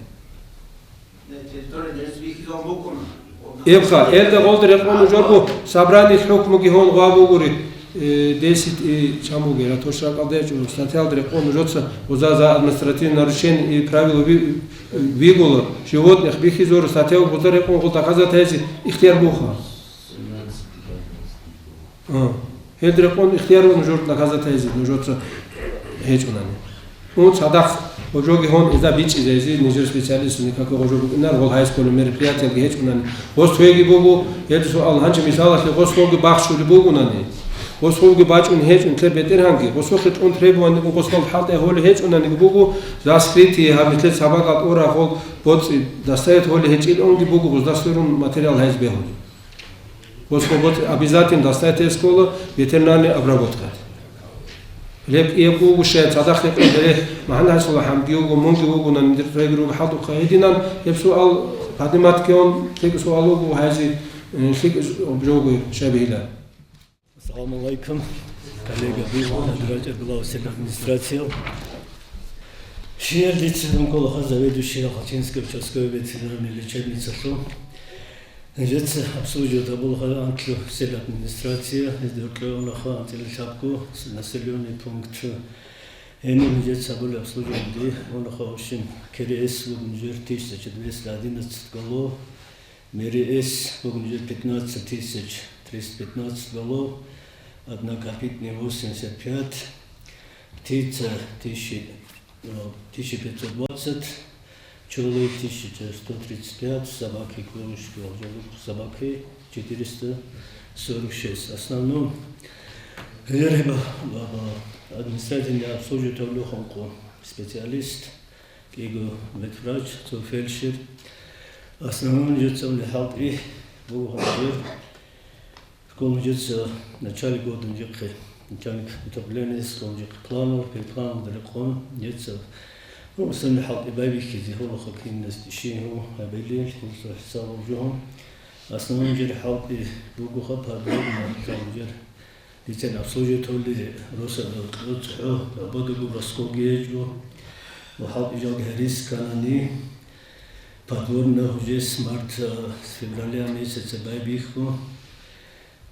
Эбха, элда гъолда рекъон нужерго собрание хӀукмуги гьон гъва бугури. Э, десять и чамуге, ратошракъалда ячӀун, статьялда рекъон нужеца гъуза за административное нарушение и правила ви-, вигула, животных бихьизору статья гъуза рекъон гъул доказать гьайзи ихтияр буха. А, гьелда рекъон ихтияр нужер доказать гьайзи нужеца гьечӀунани. Ну, цадахъ гъожоги гьон иза бичӀчӀизайзи, нижер специалист никакой гъожо букӀинар, гъол гьайсколи мероприятиялги гьечӀунани. Гъос цояги буго, гьел суал гьанчи мисалалъе гъос гъолги бахчули бугунани. Гъос гъолги бачӀун гьечӀун лъе бетӀергьанги, гъосухъе тӀун требование гъос гъол хӀалтӀе гьоли гьечӀунаниги буго, раскрытие гьаб нилъер сабакъал тӀора гъол боцӀи дастаят гьоли гьечӀил онги буго, гъоздасурун материал гьайз бегьули. Гъос гъол боцӀи обязательно дастаят эскола ветеринарный обработка. Леб-, еб угу шей, цадахъ рекъон бере, магьана гьасула гьамги угу, мунги угу, нандир регру хӀалтӀухъа гьединан, гьеб суал поднимать кеон, лъикӀ суал угу, гьайзи, э, лъикӀ обжогу шабила. Ассаламу алейкум, коллега, бу, адвокат, глава сельской администрации. Шиялдица Дунколаха заведующий Ахалчинской участковой ветеринарной лечебницалъул. Нижеца обслуживать гьабулаха анкьлъу сел администрация, гьезда гьоркьоялда анцӀила лъабго населённый пункт. Гьениб нижеца гьабулеб обслуживание, гьунаха общем К Р С буго нижер тысяча двести одиннадцать голов, М Р С буго нижер пятнадцать тысяч триста пятнадцать голов, однокопытные восемьдесят пять, птица тысяча, э, тысяча пятьсот двадцать, пчёлы тысяча сто тридцать пять, собаки, кошки, собаки четыреста сорок шесть. Основном, э, административный обслуживание тавлюханку специалист, кӀиго медврач, цо фельдшер. Основном нижеца хӀалтӀи буго гьанже. Скол нижеца начальник года нижехъе, начальник управления скол нижехъе планов, перепланов рекъон, нижеца Муслим хӀалтӀи байбихьизе гьолоха киназде щиб гьабилел, гьелъул хӀисабал жо. Основной жер хӀалтӀи бугоха подворна, жер дицен обслуживать гьабулел росдал цӀохӀо, абадугу раскоги гьечӀо. Ва хӀалтӀи жалги гьарис канани, подворна гьужес март, а, с февраля месяца байбихьу.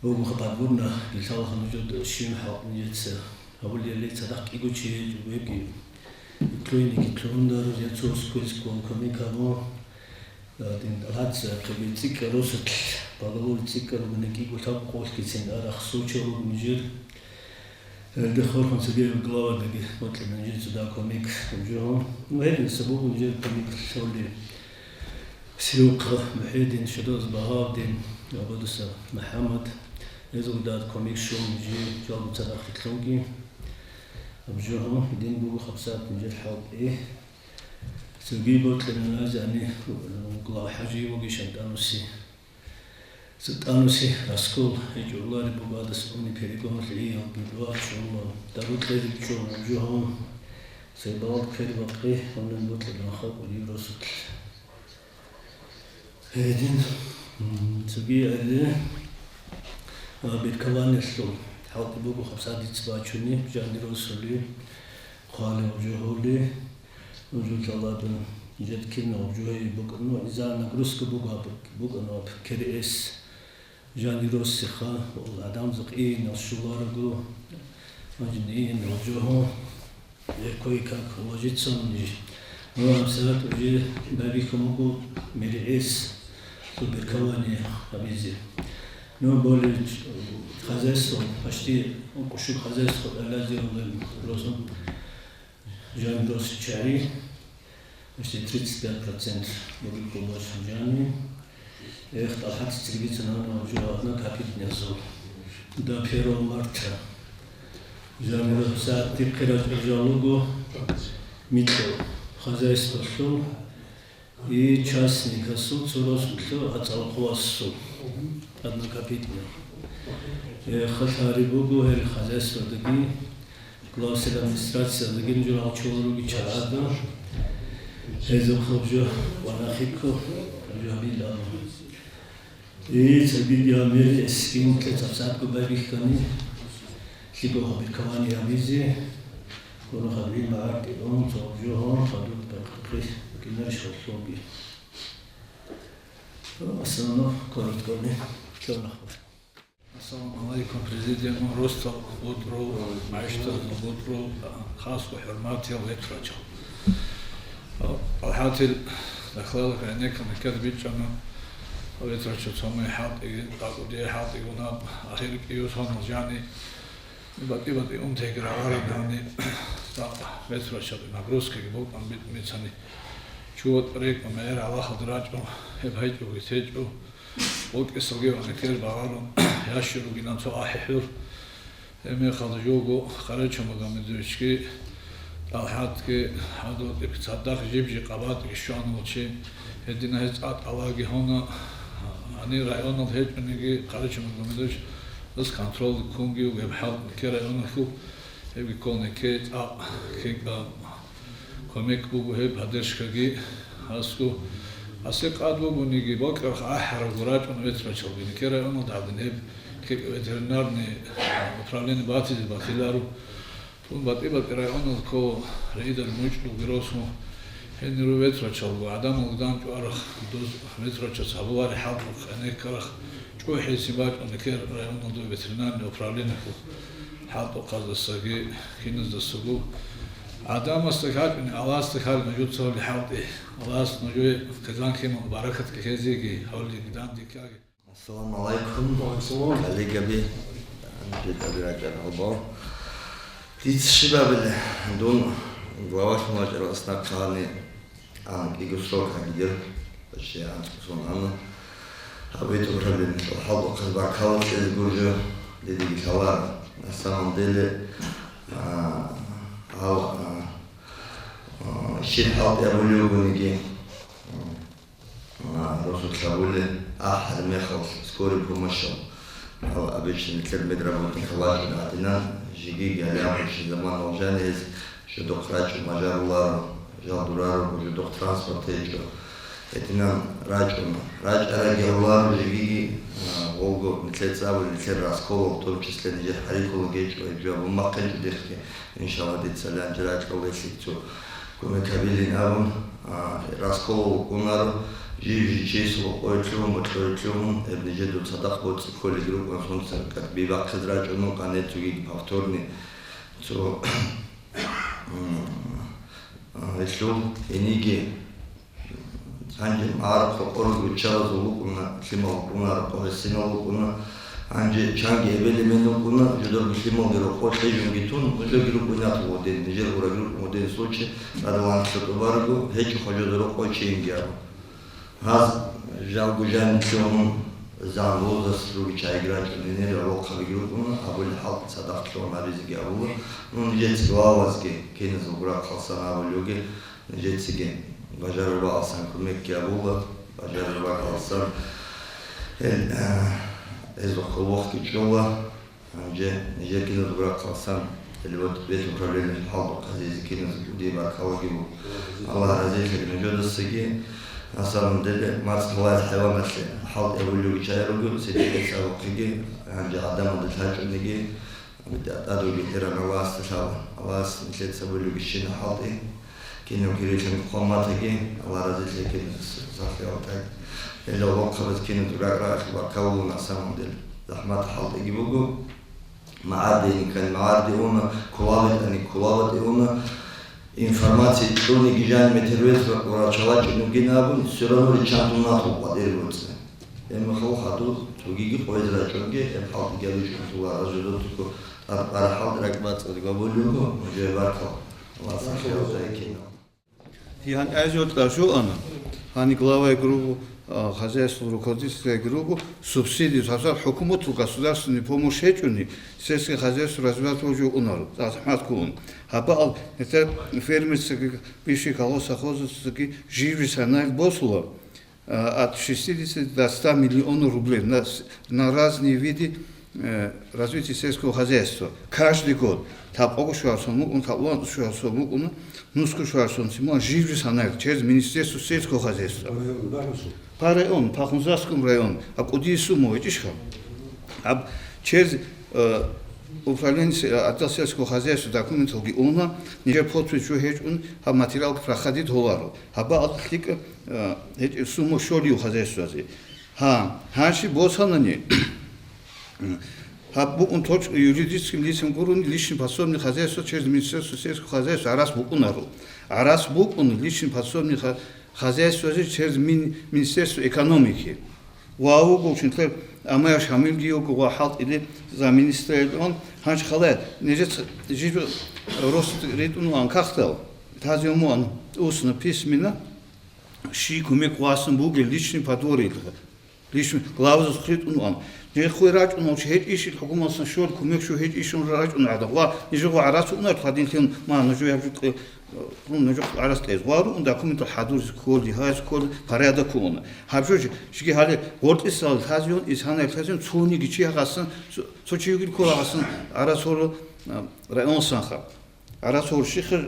Бугоха подворна, лъалаха нужеда щиб хӀалтӀи нижеца гьабулел, цадахъ кӀиго чи гьечӀо, вебги итлъугьинеги итлъугьундаро, я цо сквез ккун кумек гьабун. Дин тӀалъаца хъеги цӀикӀкӀа росулъ, поголовье цӀикӀкӀа ругони кӀиго лъабкъолъгицин арахь случай руго нижер. Гьелде хурхун цогидаб главадаги бокьана нижеца дагь кумек жо. Ну, гьединса буго нижер кумек лъолеб. Сиухъа МухӀедин, Шадаз Багьавдин, Абадуса МухӀаммад, гьезул дагь кумек щун нижее жалго цадахъ итлъунги. Аб жо гьедин буго хабсат нижер хӀалтӀи. Цоги бокьана нижеца гьаниб, глава ХӀажи вугищ ТӀануси. ТӀануси раскол гьечӀолареб буго гьадас уни перегонлъи, гьалги дугьа чӀола, дару кьезе чӀола жо гьун, цебалда хъвер-бакъи гьунан бокьилан халкъ дир росулъ. Гьедин, м, цоги гьеле, а, биркованиялъул хӀалтӀи буго хабсат дица бачуни, жанир росули, хъвалев жо гьули. Нужеца лъаларо, жед кинаб жо гьеб букӀана, иза нагрузка буго гьаб, букӀана гьаб К Р С. Жанир росиха, гӀадамазда къиянал щоларо, гьанже гьенал жо гьо, э, кое-как уложиться нуж. Ну, гьабсагӀат уже байбихьун буго М Р С, суберкование гьабизе. Ну, более, хозяйство, почти, ну, кӀущук хозяйство гӀалазе росун. Жанир росулъ чагӀи, почти тридцать пять процент бугеб кколаро жанир. Эх, тӀалъаца цӀикӀкӀина гьанив жо однокопитнигьазул. До первого марта. Жанир росулъ дихъе рачӀарал жал руго, микьго хозяйстволъул. И частникасул цо росулъ ацӀалхъувасул, однокопитник. Э, хъалъ гьари буго гьел хозяйстводаги, главсельадминистрациялдаги журал чолоруги чагӀазда. Гьезухъ гьаб жо ванахъико, гьаб жо гьабилан. И цогидаб мер эскин кьецӀаб садго байбихьани, лъикӀаб хабир кавани гьабизе, гуро хадуй магӀаркьи ун, цо жо гьун, хадуб бахъи кинарищ халлъуги. Основном короткони кьолахъур. Ассаламу алейкум, президент, ростал бутӀрул, гӀиштӀал бутӀрул, хасго хӀурматиял ветрачал. ТӀалхӀатил дахлалха гӀенеккан ккеда бичӀчӀана, ветрачо цомей хӀалтӀиги, тӀакӀудияй хӀалтӀигун гьаб ахир кӀиюсанал жани, батӀи-батӀи унтайги рагъараб гьани, тӀакъ ветрачо нагрузкаги букӀан битӀ мицани. ЧуватӀ рекӀун мегӀер гьалахалда рачӀун, гьеб гьечӀоги течӀо. ВукӀесалги ва некер багъарун, ящи ругилан цо ахӀи хӀур. Гьеб мехалда жого Къарачи Магомедовичги, ТӀалхӀатги, гьадур тӀиб цадахъ жиб-жиб къабатӀги щвана чи, гьедина гьез цӀакъ тӀалаги гьуна, гьанир районал гьечӀониги Къарачи Магомедович, ас контроль ккунги вугеб хӀал, некер районалъул гьебги ккол некер цӀакъ ккекӀа. Кумек буго гьеб, поддержкаги гьасго. Асе къад бугониги, бокьарах ахӀарабго рачӀун ветрачалги. Некер районалда гьадин гьеб ккекӀ ветеринарный управление батизе батиларо. Тун батӀи-батӀи районалда ккола рейдер мучӀлуги росун. Гьениру ветрачалго, гӀадамалги данчӀо арахъ, доз ветрачац гьабулари хӀалтӀухъ гӀенеккарахъ. ЧӀухӀиси бачӀун некер районалда ветеринарный управлениялъул хӀалтӀухъаздасаги киназдасаго. ГӀадамасда хьачӀуни, Аллагьасда хьал нужеца гьабли хӀалтӀи. Аллагьас нужее хъизан-химал баракатги хӀезеги, гьавлиги дандекаги. Ассаламу алейкум. Ва алейкум салам. Коллегаби, анжетаби ракӀар гьалбал. Дица щибабиле, дун главалъун вачӀарал аснахъ гьани, а, кӀиго срок гьагидер, почти анцӀго сон гьана. Гьаб ветуправлениялъул хӀалтӀухъаз баркалла кьезе гуро, дидеги лъаларо. На самом деле, а, гьав, а, а, щиб хӀалтӀи гьабулев вугониги, а, росулъ гьабулеб ахӀараб мехалъ скорый помощал, гьал обычно нилъер медработникал вачӀун гьадинан, жеги гьале абурщин заман валжани гьез жодохъ рачӀун бажаруларо, Жал дураро, жидехъ транспорт гьечӀо. Гьединан рачӀуна. РачӀарагги гьавуларо жегиги, а, гъолго нилъеца абули, нилъер расколал, в том числе нижер гьарикьула гьечӀо, гьеб жо абун бахъинчӀо дихъги, иншалла, дица лъанчи рачӀарал гьелъие цо кумек гьабилин абун, а, расколал вукӀунаро, жив-жив чиясул къойилъ гьун, бокьойилъ гьун, гьеб нижеда цадахъ боцӀи кколелги рукӀун, сунца бихьизе рачӀуна, къане цогиги повторный цо Гьелъул гьениги гьанже магӀарухъ рокъоруги руччабазул вукӀуна, лъимал вукӀуна, рокъоб гьесинал вукӀуна, гьанже чанги эбел-эмен вукӀуна, жидерго лъималги рокъоб кьижунги тун, нужерги рукӀунатул гъодин, нижер гъураги рукӀун гъодин случай, радаланлъа тӀубарго, гьечӀо хважазул рокъой чийинги абун. Гьаз жалго жаниб лъугьун, зан-, возраст ругел чагӀиги рачӀунел гьенир, гӀолохъабиги рукӀуна, абулеб хӀалтӀи цадахъ лъугьун гьабизеги абула. Ну, нижеца главазги киназулго рахъалсан абулеб буго, нижецаги бажарараб бакӀалсан кумекги абула, бажарараб бакӀалсан гьел, э, гьезухъ хъулухъги чӀола. Гьанже нижер киназул рахъалсан, или вот ветуправлениялъул хӀалтӀухъ гӀазизе киназул кӀудияб баркалаги буго. Аллагь разилъаги нужедасаги. На самом деле, мацӀ гьалаялъ хӀайваналъе хӀалтӀи гьабулевги чагӀи руго, цинги гьес абухъеги, гьанже гӀадамалда лъачӀониги, тӀадвуги тӀеран Аллагьасда лъала. Аллагьас нилъеца гьабулевги щинаб хӀалтӀи. Кинаб кирилъун хъван батаги, Аллагь разилъе киназ сахлъи алтӀай. Гьелда вахъабаз киназул ракӀ-ракӀалъул баркаллъун, на самом деле, захӀмат хӀалтӀиги буго. МагӀарде иниккани магӀарде уна, кколеб батани кколеб батӀи уна. Информация кьуниги жаниб метер ветра врачалда чӀунугин абун, все равно риччан тун натӀул къватӀире боцӀи. Гьеб мехалъ хадуб цогиги къойизе рачӀунги, гьеб хӀалтӀиги гьабичӀого, Аллагь разилъаго, тӀад-, тӀад хӀалтӀи ракӀ бацӀцӀадги гьабулеб буго, нужее баркал. Аллагьас хиралда реккина. Гьанже гьоркьоб щвана, гьаниб главаги руго, а, хозяйствоялъул руководителяги руго, субсидия, гьабсагӀат хӀукуматалъул государственный помощь гьечӀони, сельское хозяйство развивать гьабулев вукӀунаро, захӀмат ккун. Гьаб бакӀалда нилъер фермерцаги, бывший колхоз, совхозцаги жив-жив санаялъ босула, а, от шестидесяти до ста миллионов рублей на с-, на разные виды, э, развития сельского хозяйства. Каждый год. Лъабкъого щварасун букӀун, лъабкъоялда щварасун букӀун, нусго щварасун циман жив-жив санаялъ через Министерство сельского хозяйства. По району, по Хунзахскому району, а кӀудияб сумма гьечӀищха? Гьаб через, э, управление се-, отдел сельского хозяйства документалги уна, нижер подпись жо гьечӀун, гьаб материалги проходить гьоларо. Гьаб бакӀалда лъикӀаб, э, гьечӀеб сумма щолеб хозяйствоязе. Гьа, гьанже босанани, гьаб букӀун точка юридическим лицам гурони личный подсобный хозяйство через Министерство сельского хозяйства гӀарац букӀунаро. ГӀарац букӀун личный подсобный хо-, хозяйствоязе через мин-, Министерство экономики. Ва вуго чи нилъер Амаев Шамилги вуго ва хӀалтӀулев замминистралъун, гьанже хала нижеца жиб росулъ ритӀун ван кагътал, лъазе муан устно, письменно, щиб кумек васун бугеб личный подворьелъ. Лишни главазухъ ритӀун ван. Нижехъе рачӀун вуч гьечӀищ, хӀукуматалъан щол кумек щу гьечӀищ, рачӀун гӀадаб. Ва нижехъе гӀарац унар, гьадинлъун ма нуж гьаб жо кье-, ну, нуж гӀарац кьез. Ва руун документал хӀадурзе кколи, гьайс кколи, порядок ккуна. Гьаб жо жи-, жиги гьале гъоркьисал лъазиюн, исгьанай лъазиюн, цониги чи гьагъасан, цо, цо чиги кколагъасан гӀарац гьоро, а, районсанха. Гьарас гьорщихъе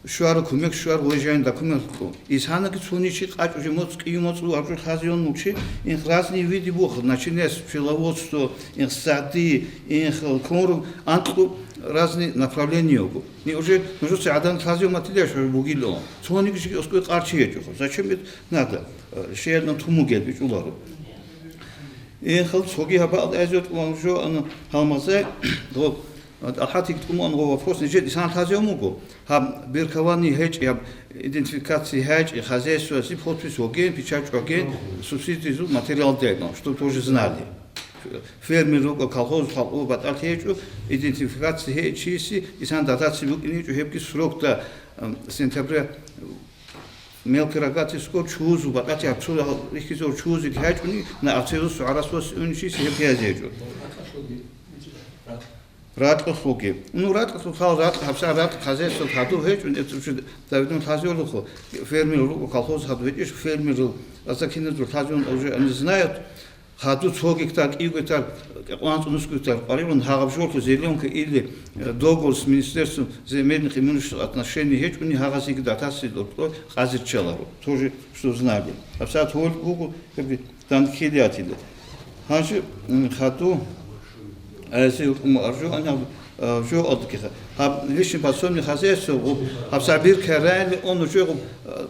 щвара, кумек щвар, гъой жайн документ кьун. Исанаги цони чи къачӀу жо моцӀ, кӀию моцӀ вугьаб жо лъазеян мучи, инх разные виды буха, начиная с пчеловодства, инх сади, инх конру, анкьу разные направления буго. Ни уже нужеца гӀадан лъазеян матилияш бугилан. Цониги чиги оскӀой къарчи гьечӀо. Зачем это надо? Э, шеялъан тумугел бичӀуларо. Инхал цоги гьабал гӀезот ван жо ана гьалмазай, гъо, АлхӀатик тӀуман гъо вопрос нижер исан лъазеян буго. Гьаб биркование гьечӀи, гьаб идентификация гьечӀи, хозяйствоясе подпись вогейин, печать вогейин, субсидиязул материал дегӀун, чтоб тоже знали. Фермер руго, колхоз халкъо батӀалъи гьечӀо, идентификация гьечӀиси, исан дотация букӀине гьечӀо, гьебги срокда, ам, сентября мелкий рогатый скот чузу, батӀалъи гьаб цо рихьизор чузиги гьечӀони, на ацезус гӀарасус унчи гьебги гьезечӀо. Ракьалъулги. Ну, ракьалъул хал, ракь, гьабсагӀат ракь хозяйство хадув гьечӀун, это уже Давидун лъазеян вуго, фермер руго, колхоз хадув гьечӀищ, фермерул, аса киназул лъазеян уже они знают, Хадуб цо гектар, кӀиго гектар, кӀикъоялда анцӀго нусго гектар къваригӀун, гьагъаб жолъе зеленка или, э, договор с Министерством земельных и имущественных отношений гьечӀони, гьагъазеги датасиялда къо-, къазирчаларо. Тоже, что знали. Абсат гьоль буго, как бы, данкилиатиле. Гьанже, м, хадуб, а, если, м, аржу, ани, а, жо алдакиха. Гьаб личный подсобный хозяйство, гъуб, гьаб сабир карайли, он уже гъуб, а,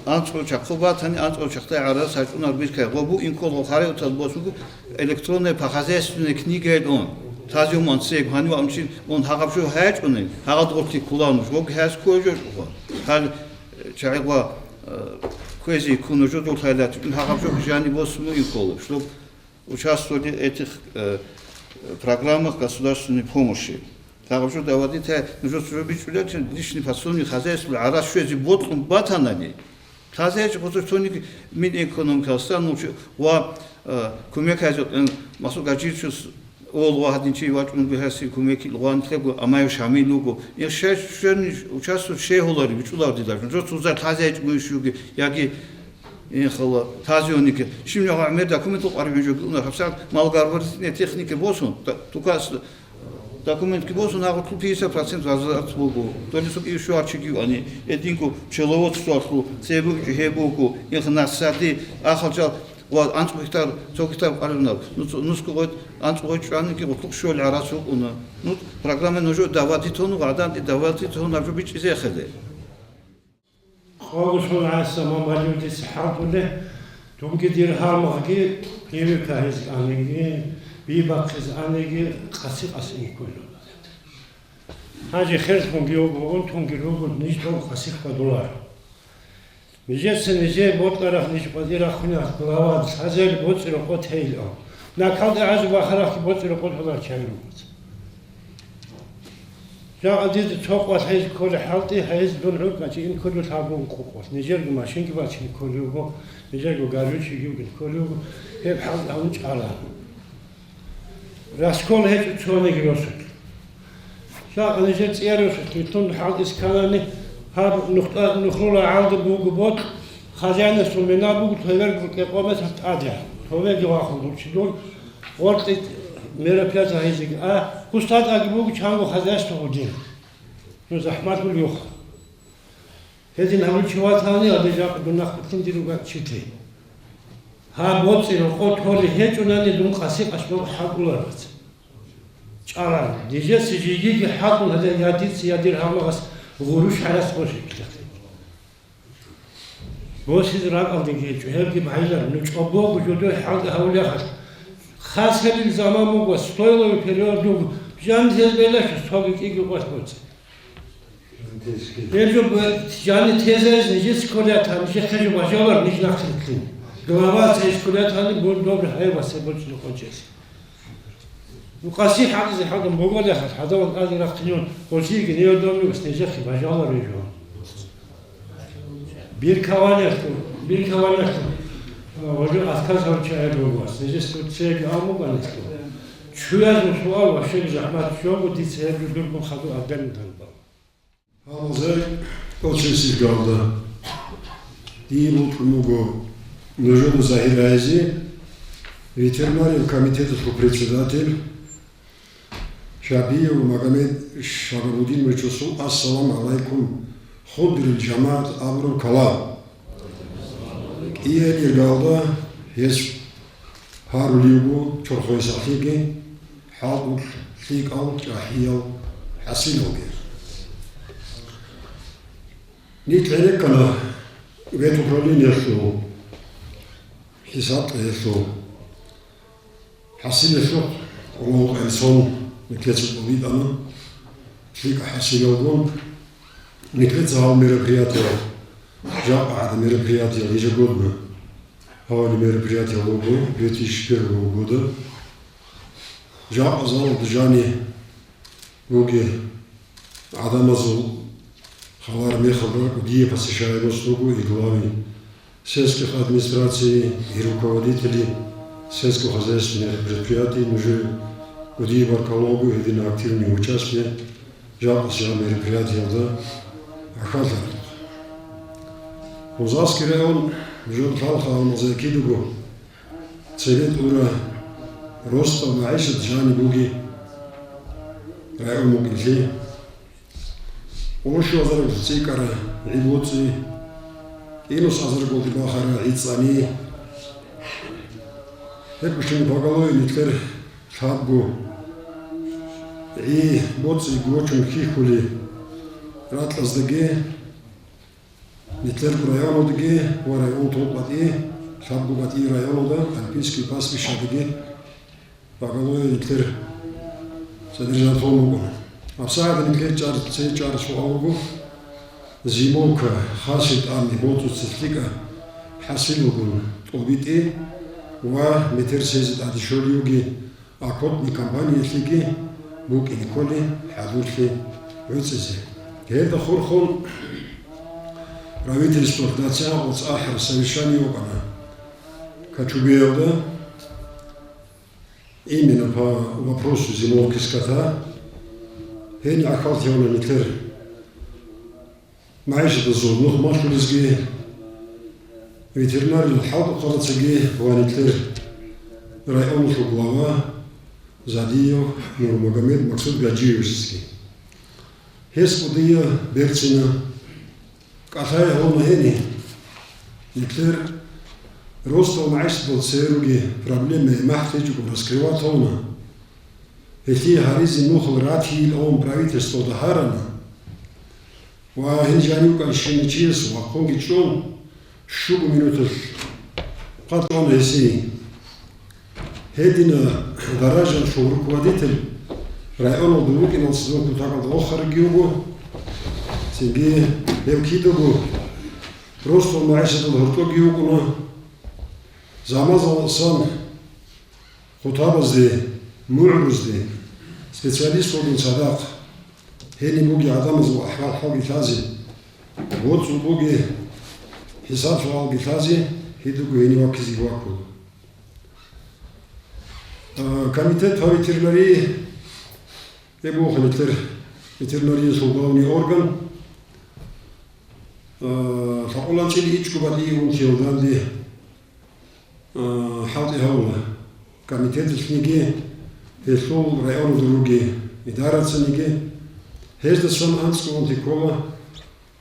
анцӀго чахъу батани, анцӀго чахъдай гӀарас гьачӀунар биркай. Гъо бу инкол гъо хариутал босугу электронная по хозяйственной книге он. Тази уман цег, гьанив амчин, он гьагъаб жо гьачӀунин, гьагъад гъорти кулануш, гъоги гьас ккой жо жугъа. Гьал, э, чагӀи гъва, э, квези куну жо дулхайлат, гьагъаб жо жани босуну инкол, чтоб участвовали этих, э, программах государственной помощи. Гьаб жо давадита нужеца жо бичӀчӀулел личный подсобный хозяйство гӀарас щвезе бокьун батанани, хозяйство гьузур цониги Минэкономикалъан нуч ва, э, кумек гьазухъен Масуд Гьажичус ол ва гьадин чи вачӀун гьаси кумекил гъван лъего Амаев Шамил вуго. Их щай щвезни участвовать щегьулари бичӀчӀуларди даже. Нужеца гьузар хозяйство гуйщуги, яги инхала тазионике. Щиб нагъа гӀемер документал къваригӀун жо гуна, гьабсагӀат малгарбарисне технике босун, та-, тукас документги босун, гьагъутлъу пятьдесят процент возврат буго. Долесо кӀиго щугьар чиги ани, эдинго пчеловодствоялъул цебукӀи гьеб буго, инх насади, ахалчал ва анцӀго гектар, цо гектар къваригӀунаб. Ну, цо-, нусго гъой, анцӀго гъой чӀваниги гъутлукъ щуал гӀарас вукӀуна. Ну, программа нужо давати тону, гъадан и давати тону абжо бичӀчӀизе хъеде. Къавлу сон гӀайса мамалиудис хӀалтӀуле, тунги дир гьалмагъги, пиве кагьиз аниги, би бахъиз аниги, къаси-къаси инккуйла. Гьанже херс мунги вуго, унтунги руго, ниж тун къаси хьвадуларо. Нижеца нижее бокьараб ниж къватӀир рахъунеб глава лъазел боцӀи-рокъо тейилан. Накалде гӀажу бахарахъги боцӀи-рокъо лъолар чагӀи руго. Жакъа дида цо къвалъ гьез кколей хӀалтӀи, гьез дун гӀуркӀачӀи инкколев лъабун къукъулъ. Нижерго машинги бачине кколев вуго, нижерго горючийги вугин кколев вуго, гьеб хӀалтӀи гьавун чӀала. Раскол гьечӀо цониги росулъ. Жакъа нижер цӀиярусулъ вилълъун хӀалтӀи кканани, гьаб нухтӀа-, нухрула гӀалда буго бокь, хозяйнасул мина буго, товергу кӀекъомес тӀаде. Товеги вахун гучидун, Гъоркье мероприятие гьезиги а, кустатаги буго чанго хозяйство гьудин. Ну, захӀмалъул юха. Гьедин гьабичи ватани, гьаде жакъа дун нахъ букин дир ругачите. Гьаб боцӀи-рокъо толи гьечӀунани дун къаси-къаси хӀалтӀуларбац. ЧӀалан, дижеси жигиги хӀалтӀун гьаде я дица, я дир гьалмагъас гъурущ гьарас босиклъи. Босизе ракӀалдеги гьечӀо, гьебги бгӀайилар, ну чӀобого жодой хӀалтӀи гьавулехалъ. Хасалил заман буго, стойловый период буго, жан гьез белащо, цоги кӀиги къвалъ боцӀи. Гьеб жо б-, жани тезариз нижеца кколятан, нижехъе жо бажалар ниж нахълъилъин. Глава цейс кколятани, бун добре гьай ва се бочӀни къочес. Ну, къаси хӀакъизе хӀадам боголехалъ, хӀадаван аги рахъинун, гъосиги неодомигас нижехъе бажаларин жо. Биркаванелъул, биркаванелъул, а, важу аскар савча гӀебугас, нижес цеги амуганелъул. Чуязул суал вообще захӀмат чӀого, дица гьеб жо дургун хаду абдалин данбал. Гьалмагъзай, кӀочесилгалда, дие бокьун буго нужеда загьир гьайзе, ветеринариял комитеталъул председатель Шабиев Магомед Шагабудиновичасул «Ассаламу гӀалайкум, худурил жамагӀат» абураб калам. КӀиябилгалда гьес гьарулев вуго чорхойсалъеги, хӀалтӀулъ лъикӀал чӀахӀиял хӀасилалги. Нилъ гӀенеккана ветуправлениялъул хӀисаб тӀагьелъул хӀасилалъухъ, гъоло гъелсон нилъеца тӀубитӀана, лъикӀа хӀасилалгун, нилъеца гьал мероприятиял, жакъа гӀада мероприятиял ежегодно гьавали мероприятиял буго две тысячи первого года. Жакъа залалда жани бугеб гӀадамазул халар мехалда дие посещаемость буго и главы сельских администраций, и руководители сельскохозяйственных предприятий, нужее кӀудияб баркалла буго гьедин активный участие жакъасеб мероприятиялда гӀахьаллъараб. Хунзахский район жо лъалха гьалмагъзай кидаго Цебе тӀура росдал магӀишат жаниб буги район мукӀинлъи. Урушуазарулъ цӀикӀкӀара гӀи боцӀи, кӀинусазарго бахара гӀи цӀани. Гьеб бищун поголовье нилъер лъабго гӀи боцӀи гочун хьихьулел ракьаздаги, нилъерго районалдаги ва район тӀокӀ батӀи, лъабго батӀи районалда, Альпийский пастбищадаги поголовье нилъер содержать гьабун буго. ГьабсагӀат нилъер чӀар-, цей чӀвараб суал буго, зимовка хасил тӀамни боцӀуца лъикӀаб хӀасилалгун тӀобитӀи ва метер цезе тӀаде щолевги, окопный кампаниялъеги букӀине кколеб хӀадурлъи гӀуцӀизе. Гьелда хурхун правительствоялъ национ цӀахӀар совещание вукӀана Кочубеялда, именно по вопросу зимовки скота. Гьениб гӀахьаллъи гьабуна нилъер магӀишатазул нух малъулезги, ветеринариял хӀалтӀухъанацаги ва нилъер районалъул глава Задиев Нурмагомед Максудгаджиевичасги. Гьес кӀудияб берцина, кӀалъай гьавуна гьениб, нилъер росдал магӀишаталъ церуги проблема гьеб махтӀичӀого раскрывать гьавуна. Гьелъие гьаризе нухал ратийилан правительствода гьарана. Ва гьел жанив кӀанщинав чияс вахъунги чӀун, щуго минуталъ къватӀана гьесие. Гьединаб даражалъул руководитель районалда вукӀиналдаса дун кутакалда вохариги вуго. Цинги гьев кидаго росдал магӀишаталда гьоркьоги вукӀуна. Замазаласан хутӀабазде, мугӀрузде, специалист вугин цадахъ, гьениб бугеб гӀадамазул ахӀвал-хӀалги лъазе, боцӀул бугеб хӀисаб-суалги лъазе, гьедиго гьенив ваккизе ваккула. А, комитет по ветеринарии, гьеб буго нилъер ветеринариялъул главный орган, а, лъабкъоялда чӀеги ичӀго батӀияб унтиялда данде хӀалтӀи гьавуна комитеталъниги, гьелъул районалда ругел идарацаниги, гьездасан анцӀго унти ккола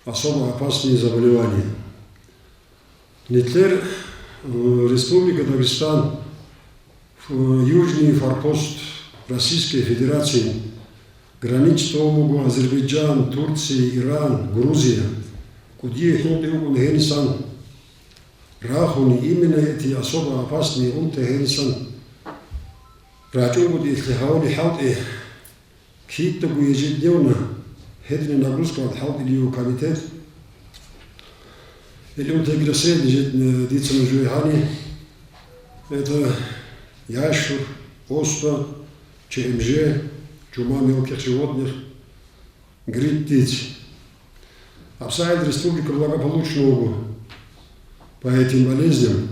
особо опасные заболевания. Нилъер, э, Республика Дагестан, э, южный форпост Российской Федерации, граничит гьавун буго Азербайджан, Турция, Иран, Грузия. КӀудияв хӀинкъи вукӀун гьенисан рахуни, именно эти особо опасные унти гьенисан рачӀунгутӀиялъе гьавуни хӀалтӀи, кидаго ежедневно гьединаб нагрузкаялда хӀалтӀилев комитет. Гьел унтиялги рассе, дица нужее гьани, это ящур, оспа, ЧМЖ, чума мелких животных, грипп, ТИЦ. ГьабсагӀат республика благополучно вуго по этим болезням.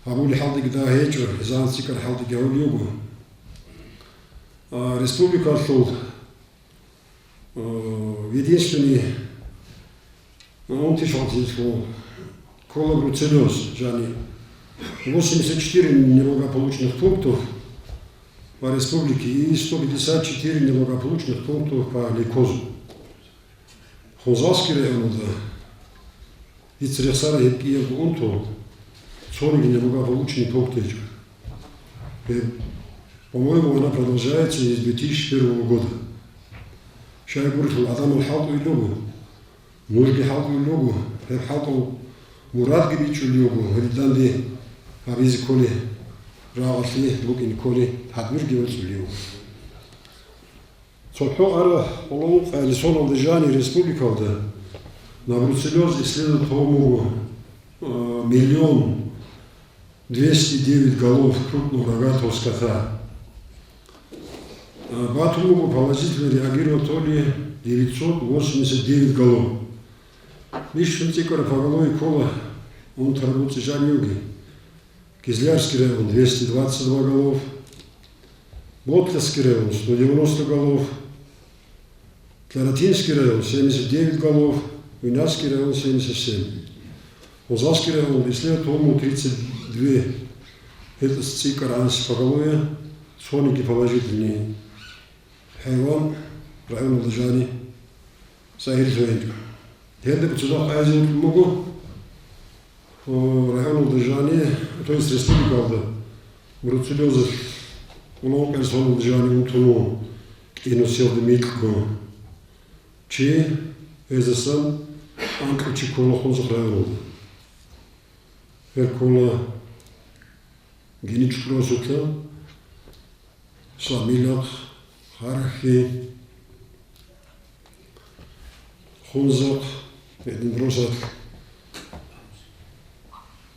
Гьабулеб хӀалтӀиги дагьаб гьечӀо, гьезда анцӀго цӀикӀкӀараб хӀалтӀиги гьабулеб буго. А, республикалъул, а, единственный унти щвалъилъул ккола бруцеллез, жани восемьдесят четыре неблагополучных пунктов по республике и сто пятьдесят четыре неблагополучных пунктов по лейкозу. Хунзахский районалда дица рехсараб гьеб кӀиябго унтиялъул цониги неблагополучный пункт гьечӀо. Гьеб, по-моему, она продолжается с две тысячи первого года. Щай гурелъул гӀадамал хӀалтӀулел руго, нужги хӀалтӀулел руго, гьеб хӀалтӀул мурадги бичӀчӀулеб буго, гьеб данде гьабизе кколеб, рагъалъе букӀине кколеб тадбирги гьечӀолеб буго. ЦохӀо араб къоло ункъоялда соналда жани республикалда на бруцеллез исследовать гьабун буго, а, миллион двести девять голов крупного рогатого скота. А, батун буго, положительно реагировать гьабула девятьсот восемьдесят девять голов. Бищун цӀикӀкӀараб поголовье ккола унтараб боцӀи жанивги. Кизлярский район — двести двадцать два голов, Ботлерский район — сто девяносто голов, Таратинский район — семьдесят девять голов, Уйнакский район — семьдесят семь. Хунзахский район исследовать гьабун буго тридцать две гьелдаса цӀикӀкӀараб гӀанасеб поголовье, цониги положительный хӀайван районалда жани загьирлъун гьечӀо. Гьелда цадахъ айзе вукӀун буго, о, районалда жани, то есть республикалда бруцеллезалъ ункъоялда жани унтун вуго кӀиго-селда микьго чи, гьездасан анкьго чи ккола Хунзахъ районалда. Гьел ккола Геничкъ росулъа, Самилахъ, Харахьи, Хунзахъ, гьедин росулъ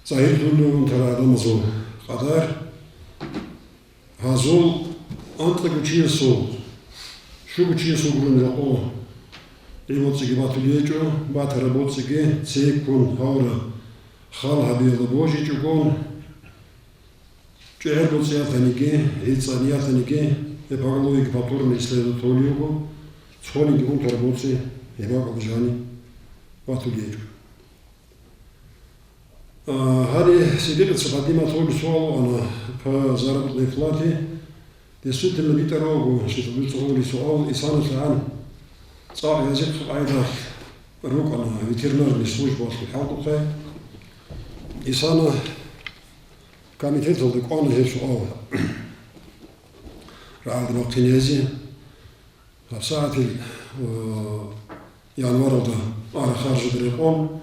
загьирлъулев унтарал гӀадамазул къадар. Гьазул анкьго чиясул, щуго чиясул гурони рокъо гӀи боцӀиги батулеб гьечӀо, батараб боцӀиги цейккун гьавураб хал гьабиялда божичӀогон, чӀегӀер боцӀиялъаниги, гӀицӀаниялъаниги, гьеб поголовьеги повторно исследовать гьабулеб буго, цониги унтараб боцӀи гьеб бакӀалда жани батулеб гьечӀо. А, гьаниб Сиддикъица гьадин батулеб суал вугоан по заработной плате. Действительно, битӀараб буго, щиб дуца гьабулеб суал, исаналъагӀан цӀакъ язихъ къайдалъ рукӀана ветеринарный службаялъул хӀалтӀухъе. Исана комитеталде кӀвана гьеб суал рагӀалде бахъине гьезе. ГьабсагӀатил, э, январалда ара харжида рекъон,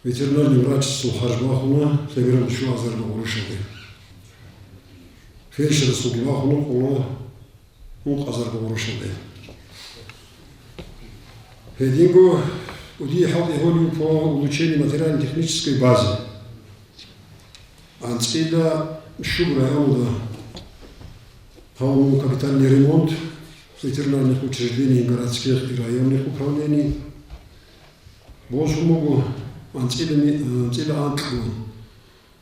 ветеринарный врачасул харж бахуна лъебералда щуазарго гъурущалде. Фельдшерасулги бахуна къоло ункъазарго гъурущалде. Гьединго кӀудияб хӀалтӀи гьолеб по улучшению материально-технической базы. АнцӀила щуго районалда гьабун буго капитальный ремонт ветеринарных учреждений городских и районных управлений. Босун буго анцӀила ми-, анцӀила анкьго,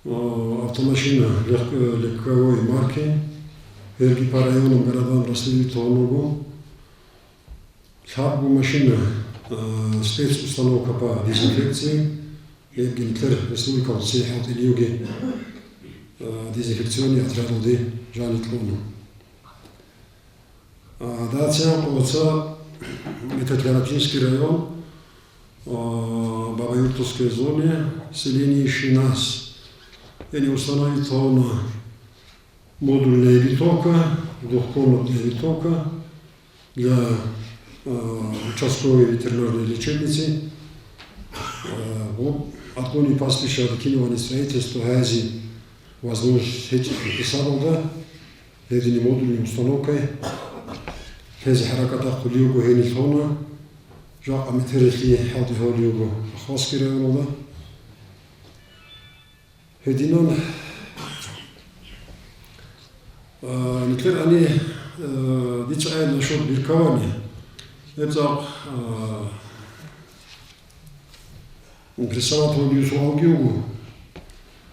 а, автомашина легк-, легковой марки, гьелги по районам, городам расследовать гьабун буго. Лъабго машина, а, спецустановка по дезинфекции, гьебги нилъер республикалда цебе хӀалтӀилевги, а, дезинфекционный отрядалде жани кьуна. А, дацӀияб къоца, это Тляпинский район, а, Бабаюртовской зоне, селение Шинас. Гьениб установить гьабуна модульная винтовка, двухкомнатная винтовка для, а, участковой ветеринарной лечебницы. А, вот, отгоны пастбища до киновани строительства гьазе возможность гьечӀеб хӀисабалда, гьединаб модульный установкай гьез хӀаракат бахъулеб буго, гьениб лъугьуна, жакъа метералъе хӀалтӀи гьолеб буго Ахвасский районалда. Гьединан, а, нилъер гьаниб, а, дица гӀайиб насчёт биркования. Гьеб цӀакъ, а, Прессовать гьабулеб суалги буго.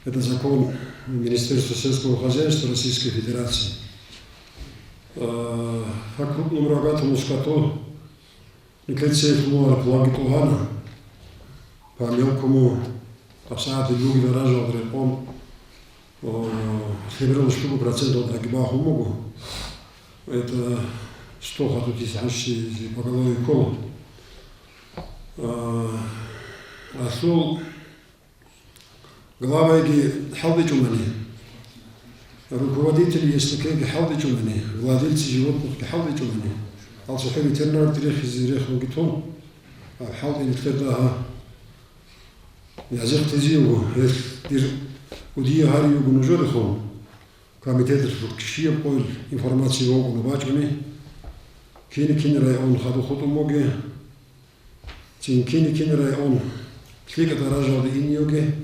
Это закон Министерства сельского хозяйства Российской Федерации. А, по крупному рогатому скоту нилъеца лъугьараб планги тӀубана. По мелкому, гьабсагӀатил ругел даражаялда рекъон, а, лъебералда щуго проценталдаги бахун буго. Это сто хадур тысяч гьанже поголовье ккола. А, гьалъул главайги хӀалтӀичӀунани, руководитель ЕСТК-ги хӀалтӀичӀунани, владельцы животных-ги хӀалтӀичӀунани, гьал цохӀо ветеринаралде рехизе рехунги тун, гьаб хӀалтӀи нилъер дагьа язихъ тезе вуго, гьелъ дир кӀудияб гьари вуго нужеда хун. Комитеталъул щибаб къойил информация вукӀуна бачӀунеб, кин-кин район хадуб хутӀун бугеб, цин кин-кин район лъикӀаб даражаялде ине йоге.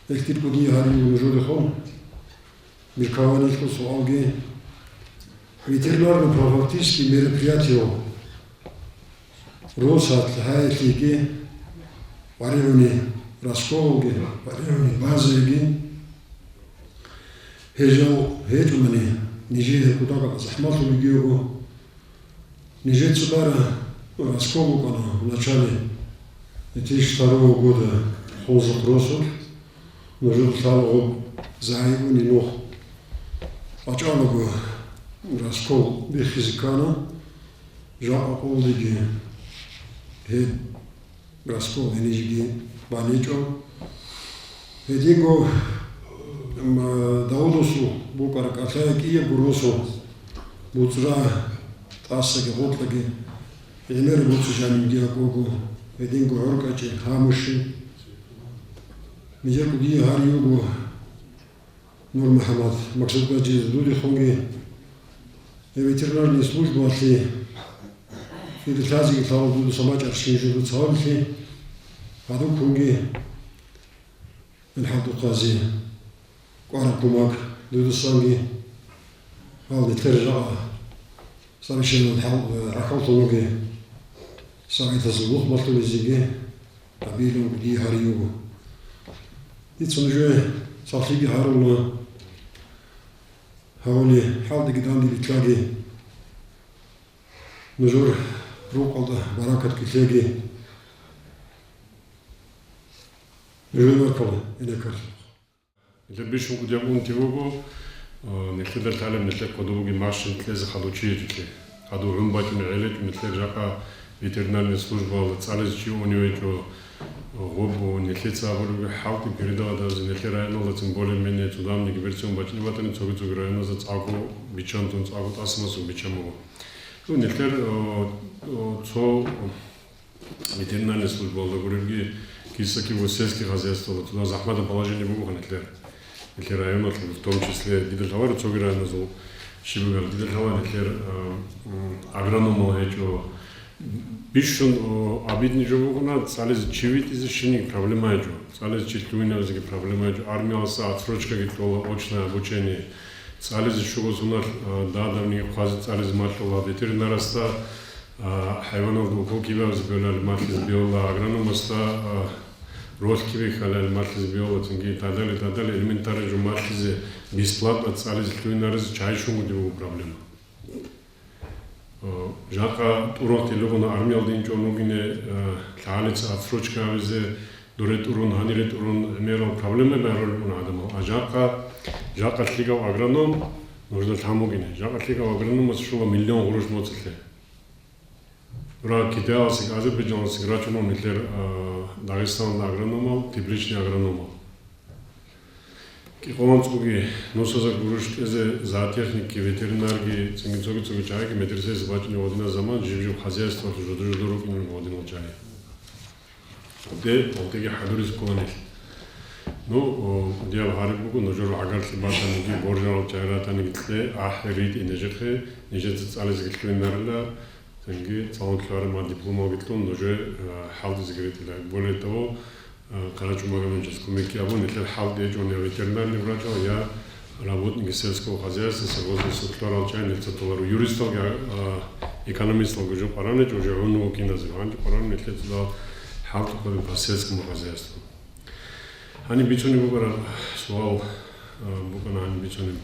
Гьелъ дир кӀудияб гьари вуго нужеда хун. Биркованиялъул суалги. Ветеринарно-профилактические мероприятия росулъ гьаялъеги, варигӀуни расколги, варигӀуни базайги. Гьел жал гьечӀунани, нижее кутакаб захӀмалъулги йиго. Нижеца бара раскол букӀана в начале две тысячи второго года Хунзахъ росулъ. Нужеда лъала гъоб загьируни нух. КъачӀалаго раскол биххизе ккана, жакъа къулдиги гьеб раскол гьенижеги баничӀо. Гьединго, м, Давудасул букӀараб кӀалъай кӀиябго росу буцӀра тӀасаги гъоркьаги гӀемер буцӀи жанибги акӀого, гьединго гӀоркӀачӀи гьамуши. Нижер кӀудияв гьари йиго Нурмухьаммад Максудгьажиевич, дудехунги ветеринарный службалъе кӀиго лъазеги лъала дуда самачӀар щинжуду цаваллъи, гьадуккунги ил хӀалтӀухъазе кӀвараб кумак дудасанги гьал нилъер жагӀа совещаниялда гӀахьаллъун вугев, советалъул лухӀмалъулезеги гьабилун дие гьари йиго. Дица нужее сахлъиги гьарула, гьавали хӀалтӀиги данде битӀаги, нужер рукъалда баракатги лъеги. Нужее баркала, гӀенеккарал. Нилъер бищун кӀудияб унти буго, э, нилъеда лъалеб нилъер кодобуги машин кьезе хадучи рилъе. Хадув гӀун бачӀун гӀелечӀо нилъер жакъа ветеринарный службаялда цӀализе чи унев гьечӀо, э, гъоб нилъеца абулебги хӀалтӀи передавать гьабизе нилъер районалдацин более-менее цо давниги берцин бачӀине батани, цоги-цоги районазда цӀакъго биччан тун, цӀакъго тӀасамасун биччан буго. Ну, нилъер, э, э, цо ветеринарный службаялда гуребги, киса-кибего сельский хозяйствоялда, туда захӀматаб положение буго нилъер. Нилъер районалъул, в том числе, дида лъаларо цоги районазул щибаб, дида лъала нилъер, а, м, агрономал гьечӀо. Бищун, о, обидный жо бугони, цӀализе чи витӀизе щибниги проблема гьечӀо. ЦӀализе чи лъугьинабизеги проблема гьечӀо. Армиялдаса отсрочкаги кьола, очное обучение. ЦӀализе щуго соналъ, а, дадабниги хъвазе цӀализе малъула, ветеринарасда а, хӀайваналда укол кибабизе бегьулареб малъизе бегьула, агрономасда, а, ролъ кибе хьалел малъизе бегьула, цинги так далее, так далее, элементарный жо малъизе, бесплатно цӀализе лъугьинаризе чагӀи щун буго проблема. А, жакъа тӀурун телегона армиялде инчӀун вугине, а, лъагӀалица отсрочка гьабизе, доре тӀурун, гьанире тӀурун гӀемерал проблема бегьулеб буго гӀадамал. А жакъа, жакъа лъикӀав агроном нужда лъан бугине. Жакъа лъикӀав агрономас щола миллион гъурущ моцӀилъе. Ра Китаялдасаги Азербайджаналдасаги рачунев нилъер, а, Дагъистаналда агрономал, тепличный агрономал. КӀикъоялда анцӀгоги нусазда гъурущ кьезе зоотехникги, ветеринарги, цинги цоги-цоги чагӀиги медресаялдаса бачӀунеб гьадинаб заман, жиб-жиб хозяйствоялъул жодор-жодор рукӀунел гьадинал чагӀи. Де, гьалдеги хӀадуризе ккола нилъ. Ну, о, дида гьариб буго, нужер гӀагарлъи батаниги, боржарал чагӀи ратаниги кье, ахӀи, ритӀи нижехъе, нижеца цӀализеги лъугьинарила, цинги цӀалун лъугьараб дипломалги кьун, нужее, э, хӀалтӀизеги ритӀила. Более того, э, Къарачун Магомедовичас кумекги гьабун, нилъер хӀалтӀи гьечӀони я ветеринарный врачал, я работники сельского хозяйства, сельхозрезресурсалъул чагӀи нилъеца толаро. Юристалги, а, экономисталги уже къваригӀунчӀо, уже гьунуго киназего, гьанже къваригӀуна нилъеца дал хӀалтӀухъаби по сельскому хозяйству. Гьаниб бицунеб букӀараб суал, а, букӀана гьаниб бицунеб,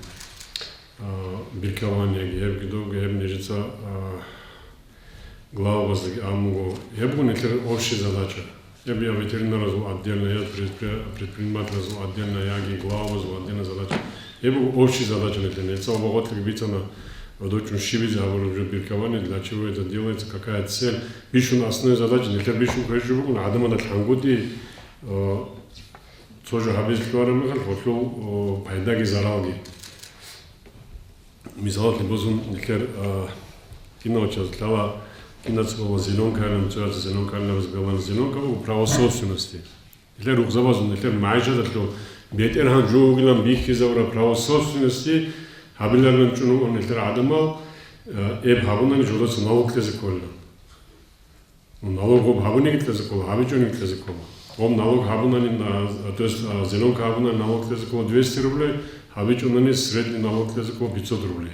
а, биркованиеги, гьебги довги, гьеб нижеца, а, главабаздаги абун буго, гьеб буго нилъер общий задача. Гьеб я ветеринаразул отдельно, я предпри-, предпринимателазул отдельно, яги главабазул отдельно задача. Гьеб буго общий задача нилъер. Нилъеца багъотлъиги бицана, гӀодов чӀун щибизе гьабураб жо биркование, для чего это делается, какая цель. Бищун основной задача, нилъер бищун кколеб жо буго, гӀадамазда лъангутӀи, э, цо жо гьабизе лъугьараб мехалъ, гьелъул, о, пайдаги заралги. Мисалалъе босун, нилъер, а, кинав чияс лъала, кинаца бала зеленка гьарин, цояца зеленка гьарин абизе бегьулаан. Зеленка буго право собственности. Нилъер рукъзабазул, нилъер магӀишаталъул бетӀергьан жо вугилан бихьизабураб право собственности гьабиларилан чӀун вугони нилъер гӀадамал, а, эб гьабунани жодоца налог кьезе кколилан. Ну, налог гъоб гьабуниги кьезе ккола, гьабичӀониги кьезе ккола. Гъоб налог гьабунани, а, то есть, а, зеленка гьабунани налог кьезе ккола двести рублей, гьабичӀонани средний налог кьезе ккола пятьсот рублей.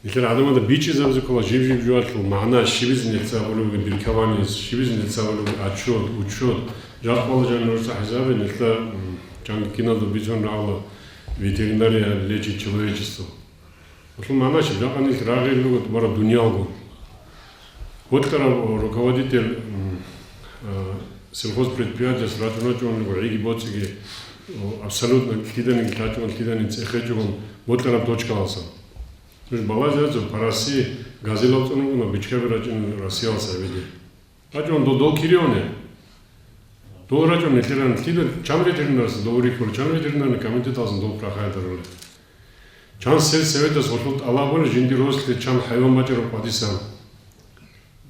Нилъер гӀадамазда бичӀчӀизабизе ккола жиб-жиб жоялъул магӀна, щибизе нилъеца абулеб буго биркование, щибизе нилъеца абулеб буго отчёт, учёт. Жакъа балагьани нужеца хӀисабе, нилъеда, м, чанги киналда бицун рагӀула: ветеринария лечит человечество. Гьелъул магӀна щиб? Жакъа нилъ рагъулел руго бараб дуниялгун. Гьоркьарав руководитель, м, а, сельхозпредприятиялъ рачӀун-рачӀун руго, гӀиги боцӀиги, Абсолютно лъиданиги лъачӀун, лъиданиги цӀехечӀун бокьараб точкаласан. Нуж балагьизаризаб, по России газелал цӀун ругони бичкаби рачӀун Россиялдаса гьабизе. РачӀун дол, дол кириуне. Дол рачӀун нилъеран лъида, чан ветеринарас дол рихьула, чан ветеринарный комитеталсан дол прахаялда рула. Чан сельсоветас гъолъул тӀалаб бугила жиндир росулъе чан хӀайван бачӀараб къватӀисан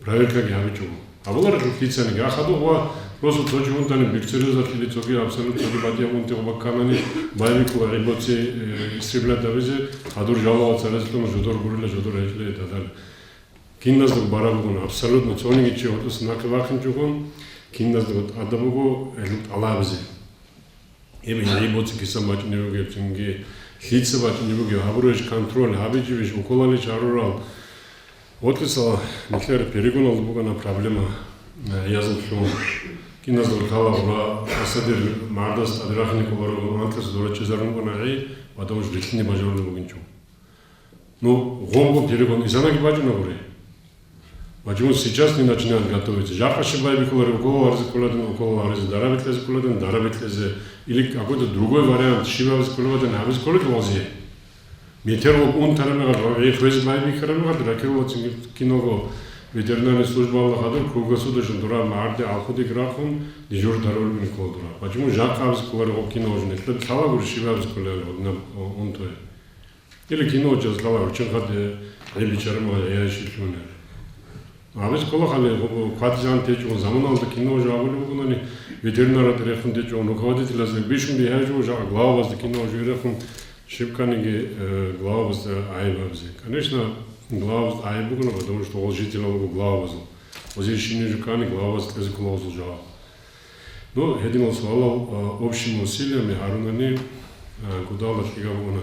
проверкаги гьабичӀого. Гьабуларо лъицаниги. Ахадув ва росу цо чи унтани бирцерезалъили цоги абсолют цоги батӀияб унти гъоба кканани байбихьула гӀибоци, э, истреблять гьабизе, гьадур жалоба царезелъун жодор гурила, жодор гьечӀила и так далее. Киназдаго бараб бугони абсолютно цониги чи гьоркьоса нахъе вахинчӀого, киназдаго тӀадаб буго гьелъул тӀалабизе. Гьеб гьеб боцӀи киса бачӀунеб бугеб, цинги лъица бачӀунеб бугеб, гьабурабищ контроль, гьабичӀебищ, уколалищ гьарурал. Гъоркьиса нилъер перегоналда букӀана проблема, э, гӀиязул лъун. Киназул лъала гъура асадир мардас тӀаде рахине кколаро, анкьаса дурачӀезарун букӀана гӀи, потому что рилълъине бажарулеб бугинчӀо. Ну, гъомго перегон изанаги бачӀунагури. Почему сейчас не начинают готовиться? Жакъа щиб байбихьулари, уколал гьаризе кколадан, уколал гьаризе, дараби кьезе кколадан, дараби кьезе. Или какой-то другой вариант, щиб гьабизе кколадан, гьабизе кколел вазе. Метер гъоб унтараб мегъад, гъоб гӀи хвезе байбихьараб мегъад, ракелула цинги киналго ветеринарный службаялда хадур круглосуточно дураб магӀарде алхудик рахун, дежурить гьарулеб ккола дураб. Почему жакъа гьабизе кколари гъоб кинал уже? Нилъеда лъалагури щиб гьабизе кколел гъоб наб, о, унтуе. Или кино чӀезлъала гьучинхъаде гӀебичӀараб гӀияй щилъуна. Гьабизе ккола хали гъоб кватӀизан течӀун, заманалда кино уже абулеб бугони, ветеринаралда рехун течӀун, руководителазда бищун бихьаяб жо, жакъа главабазда кино уже рехун, щиб кканиги, э, главабазда гӀайиб гьабизе. Конечно, главабазда гӀайиб бугони, потому что гъол жителал руго главабазул. Гъозе щибниги жо ккани главабаз кьезе ккола гъозул жаваб. Ну, гьединал суалал, а, общими усилиями гьарунани, а, кутакалда лъикӀаб уна.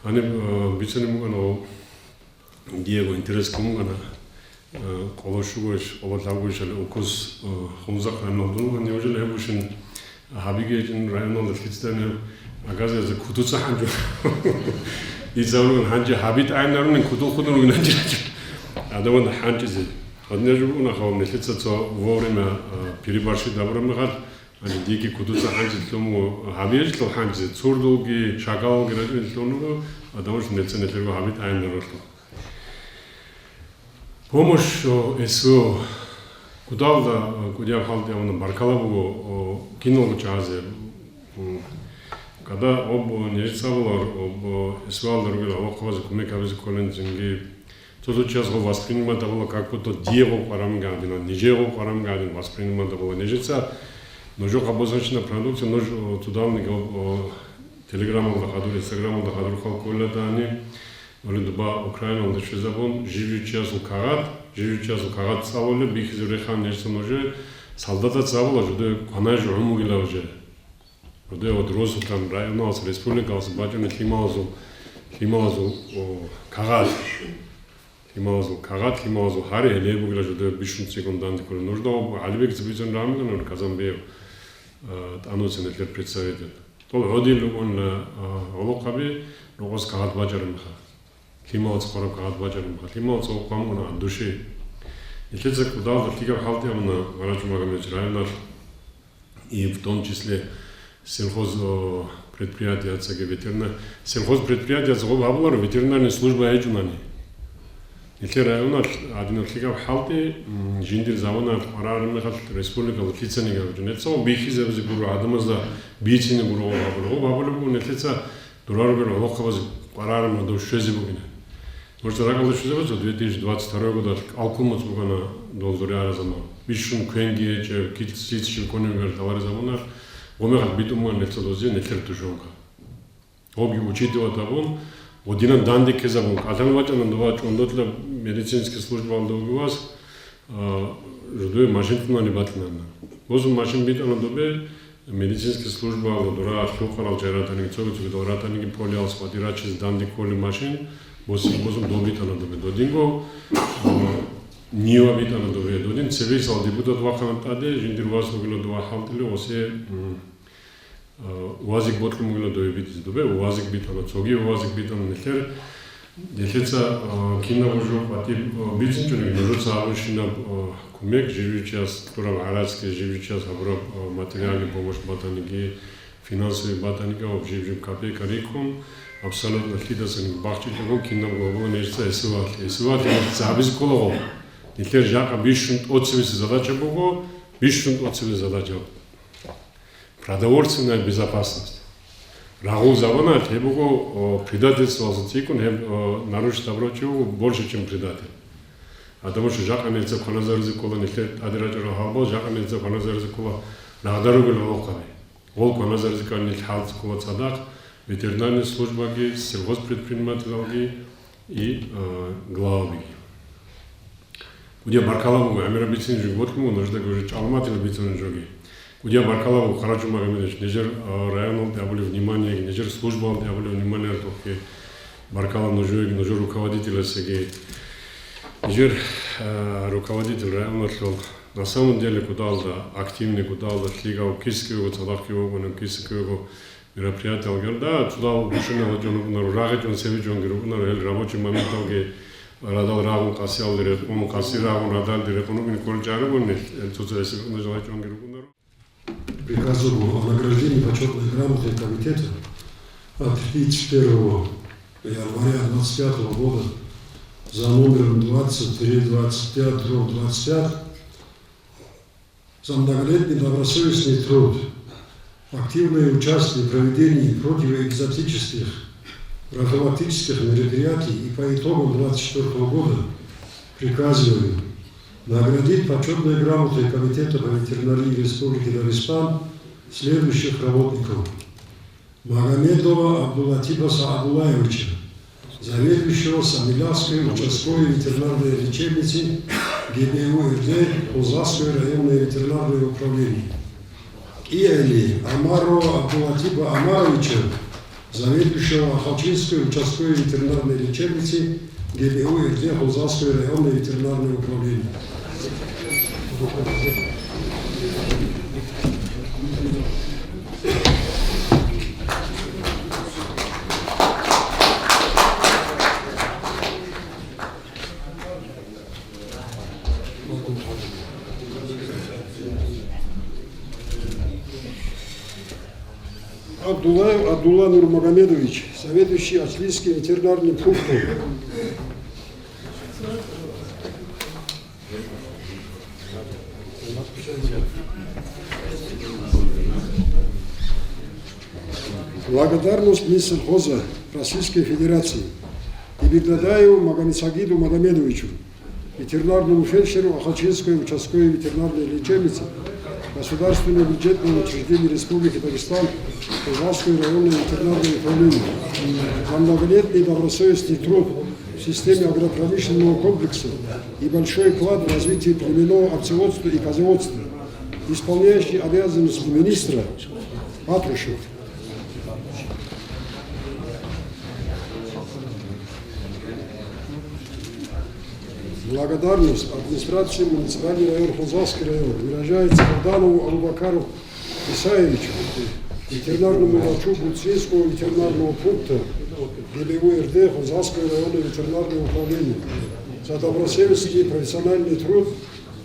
Гьаниб, а, бицунеб букӀана, диего интерес ккун букӀана, а, къоло щугоищ, къоло лъабгоищали укус, а, хунзахъ районалда бугони, неужели гьеб бищун гьабиги гьечӀин районалда лъицӀанаб агазе кутуца хӀанчӀо? Ицаулгун гьанже гьаби тӀагӀинарунин кутул хутун ругин гьанже. Адаман хӀанчӀизе. Гьадинаб жо букӀуна, хавам, нилъеца цо вовремя, а, переборщить гьабураб мехалъ, гьанже диги кутуца хӀанчӀизе лъун буго, гьабиялъул хӀанчӀизе, цурдулги, шакалалги рачӀине лъун буго, потому что нилъеца нилъерго гьаби тӀагӀинарулъул. Помощь, о, СВО. Кутакалда, о, кӀудияб хӀалтӀи абуна, баркала буго, о, киналго чагӀазе. М, када об, о, нижеца абулар, об, о, СВО-алда ругел гӀолохъабазе кумек гьабизе кколин цинги. Цо-цо чияс гъоб воспринимать гьабула, как будто дие гъоб къвараб мега гӀадин, нижее гъоб къвараб мега гӀадин воспринимать гьабула нижеца. Нужехъа босанщина продукция, нуж, о, цудални гъоб, о, Телеграмалда хадур, Инстаграмалда хадур халкъ кколила дани, Гьале дуба Украиналда щвезабун, жив-жив чиясул кагъат, жив-жив чиясул кагъат цӀалулеб, бихьизе реханищ нужее, солдатаца абула, жуде кванай жугьун бугила уже. Жуде вот росулъан районалъ, республикалъ бачӀунеб лъималазул, лъималазул, о, кагъат. Лъималазул кагъат, лъималазул гьари гьеле бугила жуде бищун цӀикӀкӀун данде кколел. Нужда ва ГӀалибекица бицун рагӀун бугила, Казанбиев, э, тӀануцин нилъер председатель. Дол гьодил ругони, а, гӀолохъаби рокъос кагъат бачӀараб мехалъ. Лъималаца хъвараб кагъат бачӀараб мехалъ. Лъималаца гъоб къван бугони гьадуши. Нилъеца кутакалда лъикӀаб хӀалтӀи абуна, Марат Жумагомедович, районалъ, и в том числе сельхоз, о, предприятиецаги ветеринар-, сельхоз предприятиеца гъоб гьабуларо, ветеринарная служба гьечӀунани. Нилъер районалъ гьадинаб лъикӀаб хӀалтӀи, м, жиндир заманалъ къваригӀараб мехалъ республикалда лъицаниги гьабичӀо. Нилъеца бихьизабизе гуро, гӀадамазда бицине гуро гъоб гьабулеб. Гъоб гьабулеб буго нилъеца дурараб гӀолохъабазе къваригӀараб мехалъ щвезе бугилан. Нужеца ракӀалда щвезабуца две тысячи двадцать второй годалъ алкун моцӀ бугана дол дурараб заман. Бищун квенги гьечӀеб, киц-, кицӀ щиб ккунеб гьеб гьалареб заманалъ, гъоб мехалъ битӀун бугана нилъер дозе, нилъер тушенка. Гъобги учитывать гьабун, гъодинан данде ккезабун, кӀалъан вачӀана дуба чӀондолъа медицинский службаялда вугев вас, а, жидее машин тӀунани батинана. Босун машин битӀана дубе, медицинский службаялда дура лъукъарал чагӀи ратаниги, цоги-цогидал ратаниги, полиялъ хъватӀи рачизе данде кколеб машин, босун, босун доб битӀана дубе. Додинго, а, Нива битӀана дубе. Додин цебесал депутат вахъана тӀаде, жиндир вас вугила дова хӀалтӀулев, осе, м, А, УАЗик бокьун бугила дое битӀизе. Дубе УАЗик битӀана, цоги УАЗик битӀана нилъер. Нилъеца, а, кинабго жо къватӀиб, а, бицинчӀониги, нужеца гьабунщинаб, а, кумек, жив-жив чияс кьураб гӀарацги, жив-жив чияс гьабураб, а, материальный помощь батаниги, Финансовый батаникаб жиб-жиб копейка рикӀкӀун, абсолютно лъидасан бахчичӀого кинабго гьабула нижеца эсивалъи. Эсивалъи нижеца гьабизе кколаго. Нилъер жакъа бищун тӀоцебесеб задача буго, бищун тӀоцебесеб задача. Продовольственная безопасность. Рагъул замана гьеб буго, о, предательствоялдаса цӀикӀкӀун гьеб, о, нарушить гьабурав чи вуго больше, чем предатель. Потому что жакъа нижеца кваназаризе ккола нилъер тӀаде рачӀарал гьалбал, жакъа нижеца кваназаризе ккола рагъда ругел гӀолохъаби. Гъол кваназаризе ккани нилъ хӀалцӀ ккола цадахъ ветеринарный службаги, сельхозпредпринимательалги и, э, главабиги. Кудияб баркала буго, гӀемераб бицин жо бокьун буго, нужедаги уже чӀалматила бицун жоги. Кудияб баркала буго, Къарачун Магомедович, нижер, э, районалде абулеб вниманиеги, нижер службаялде абулеб вниманиялдухъе баркала нужееги, нужер руководителасеги. Нижер, э, руководитель районалъул на самом деле кутакалда, активный кутакалда, лъикӀав кисги вуго, цадахъги вугони, кисги вуго мероприятиялги. Да, цӀудал бушунел гьечӀун рукӀунаро, рагъичӀун цевичӀунги рукӀунаро, гьел рабочий моменталги радал рагъун къасиялде рекъон, къаси рагъун радалде рекъон рукӀине кколел чагӀи ругони, гьел цо-цо гьесие рукӀуна-, жалайчӀунги рукӀунаро. Приказу о награждении почётной грамотой комитета от тридцать первого января двадцать пятого года за номером двадцать три двадцать пять дробь двадцать пять за многолетний добросовестный труд, активное участие в проведении противоэпизоотических профилактических мероприятий и по итогам двадцать четвёртого года приказываю наградить почётной грамотой Комитета по ветеринарии Республики Дагестан следующих работников: Магомедова Абдулатипа Саадуллаевича, заведующего Самилявской участковой ветеринарной лечебницы ГБУ РД Хунзахское районное ветеринарное управление. КӀиайилан Амарова Абдулатипа Амаровича, заведующего Ахалчинской участковой ветеринарной лечебницы ГБУ РД Хунзахское районное ветеринарное управление. Абдуллаев Абдулла Нурмагомедович, заведующий Ачлинским ветеринарным пунктом. Благодарность Минсельхоза Российской Федерации Бигдадаеву Магомедсагиду Магомедовичу, ветеринарному фельдшеру Ахалчинской участковой ветеринарной лечебницы Государственного бюджетного учреждения Республики Дагестан Хунзахское районное ветеринарное управление, за многолетний добросовестный труд в системе агропромышленного комплекса и большой вклад в развитие племенного овцеводства и козоводства. Исполняющий обязанности министра Патрушев. Благодарность администрации муниципальный район Хунзахский район выражается Богданову Абубакару Исаевичу, ветеринарному врачу Буцинского ветеринарного пункта ГБУ РД Хунзахского района ветеринарного управления, за добросовестный и профессиональный труд,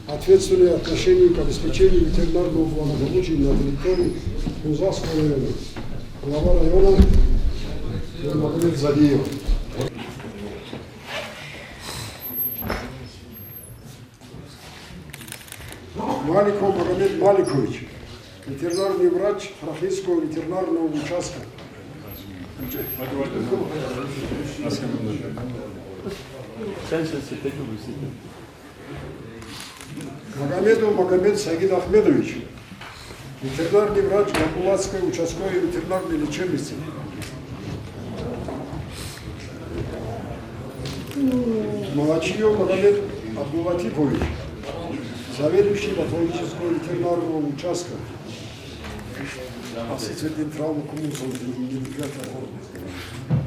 ответственное отношение к обеспечению ветеринарного благополучия на территории Хунзахского района. Глава района Нурмагомед Задиев. Маликов Магомед Маликович, ветеринарный врач Харахинского ветеринарного участка. Магомедов Магомед Сагид Ахмедович, ветеринарный врач Гамбулатской участковой ветеринарной лечебницы. Малачиев Магомед Абдулатипович, заведующий патологического ветеринарного участка. Асицетин травма кумусов.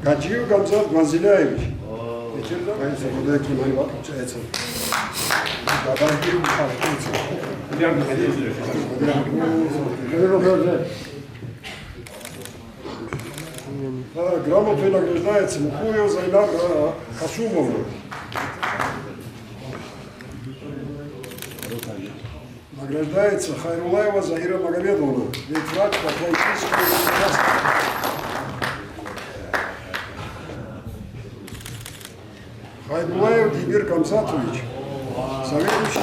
Гаджиев Гамзат Манзиляевич. Ветеринар. Да, грамотой награждается Мухуев Зайнаб, э, Касумовна. Награждается Хайрулаева Заира Магомедовна, ветеран патриотической части. Хайрулаев Дибир Камсатович, заведующий.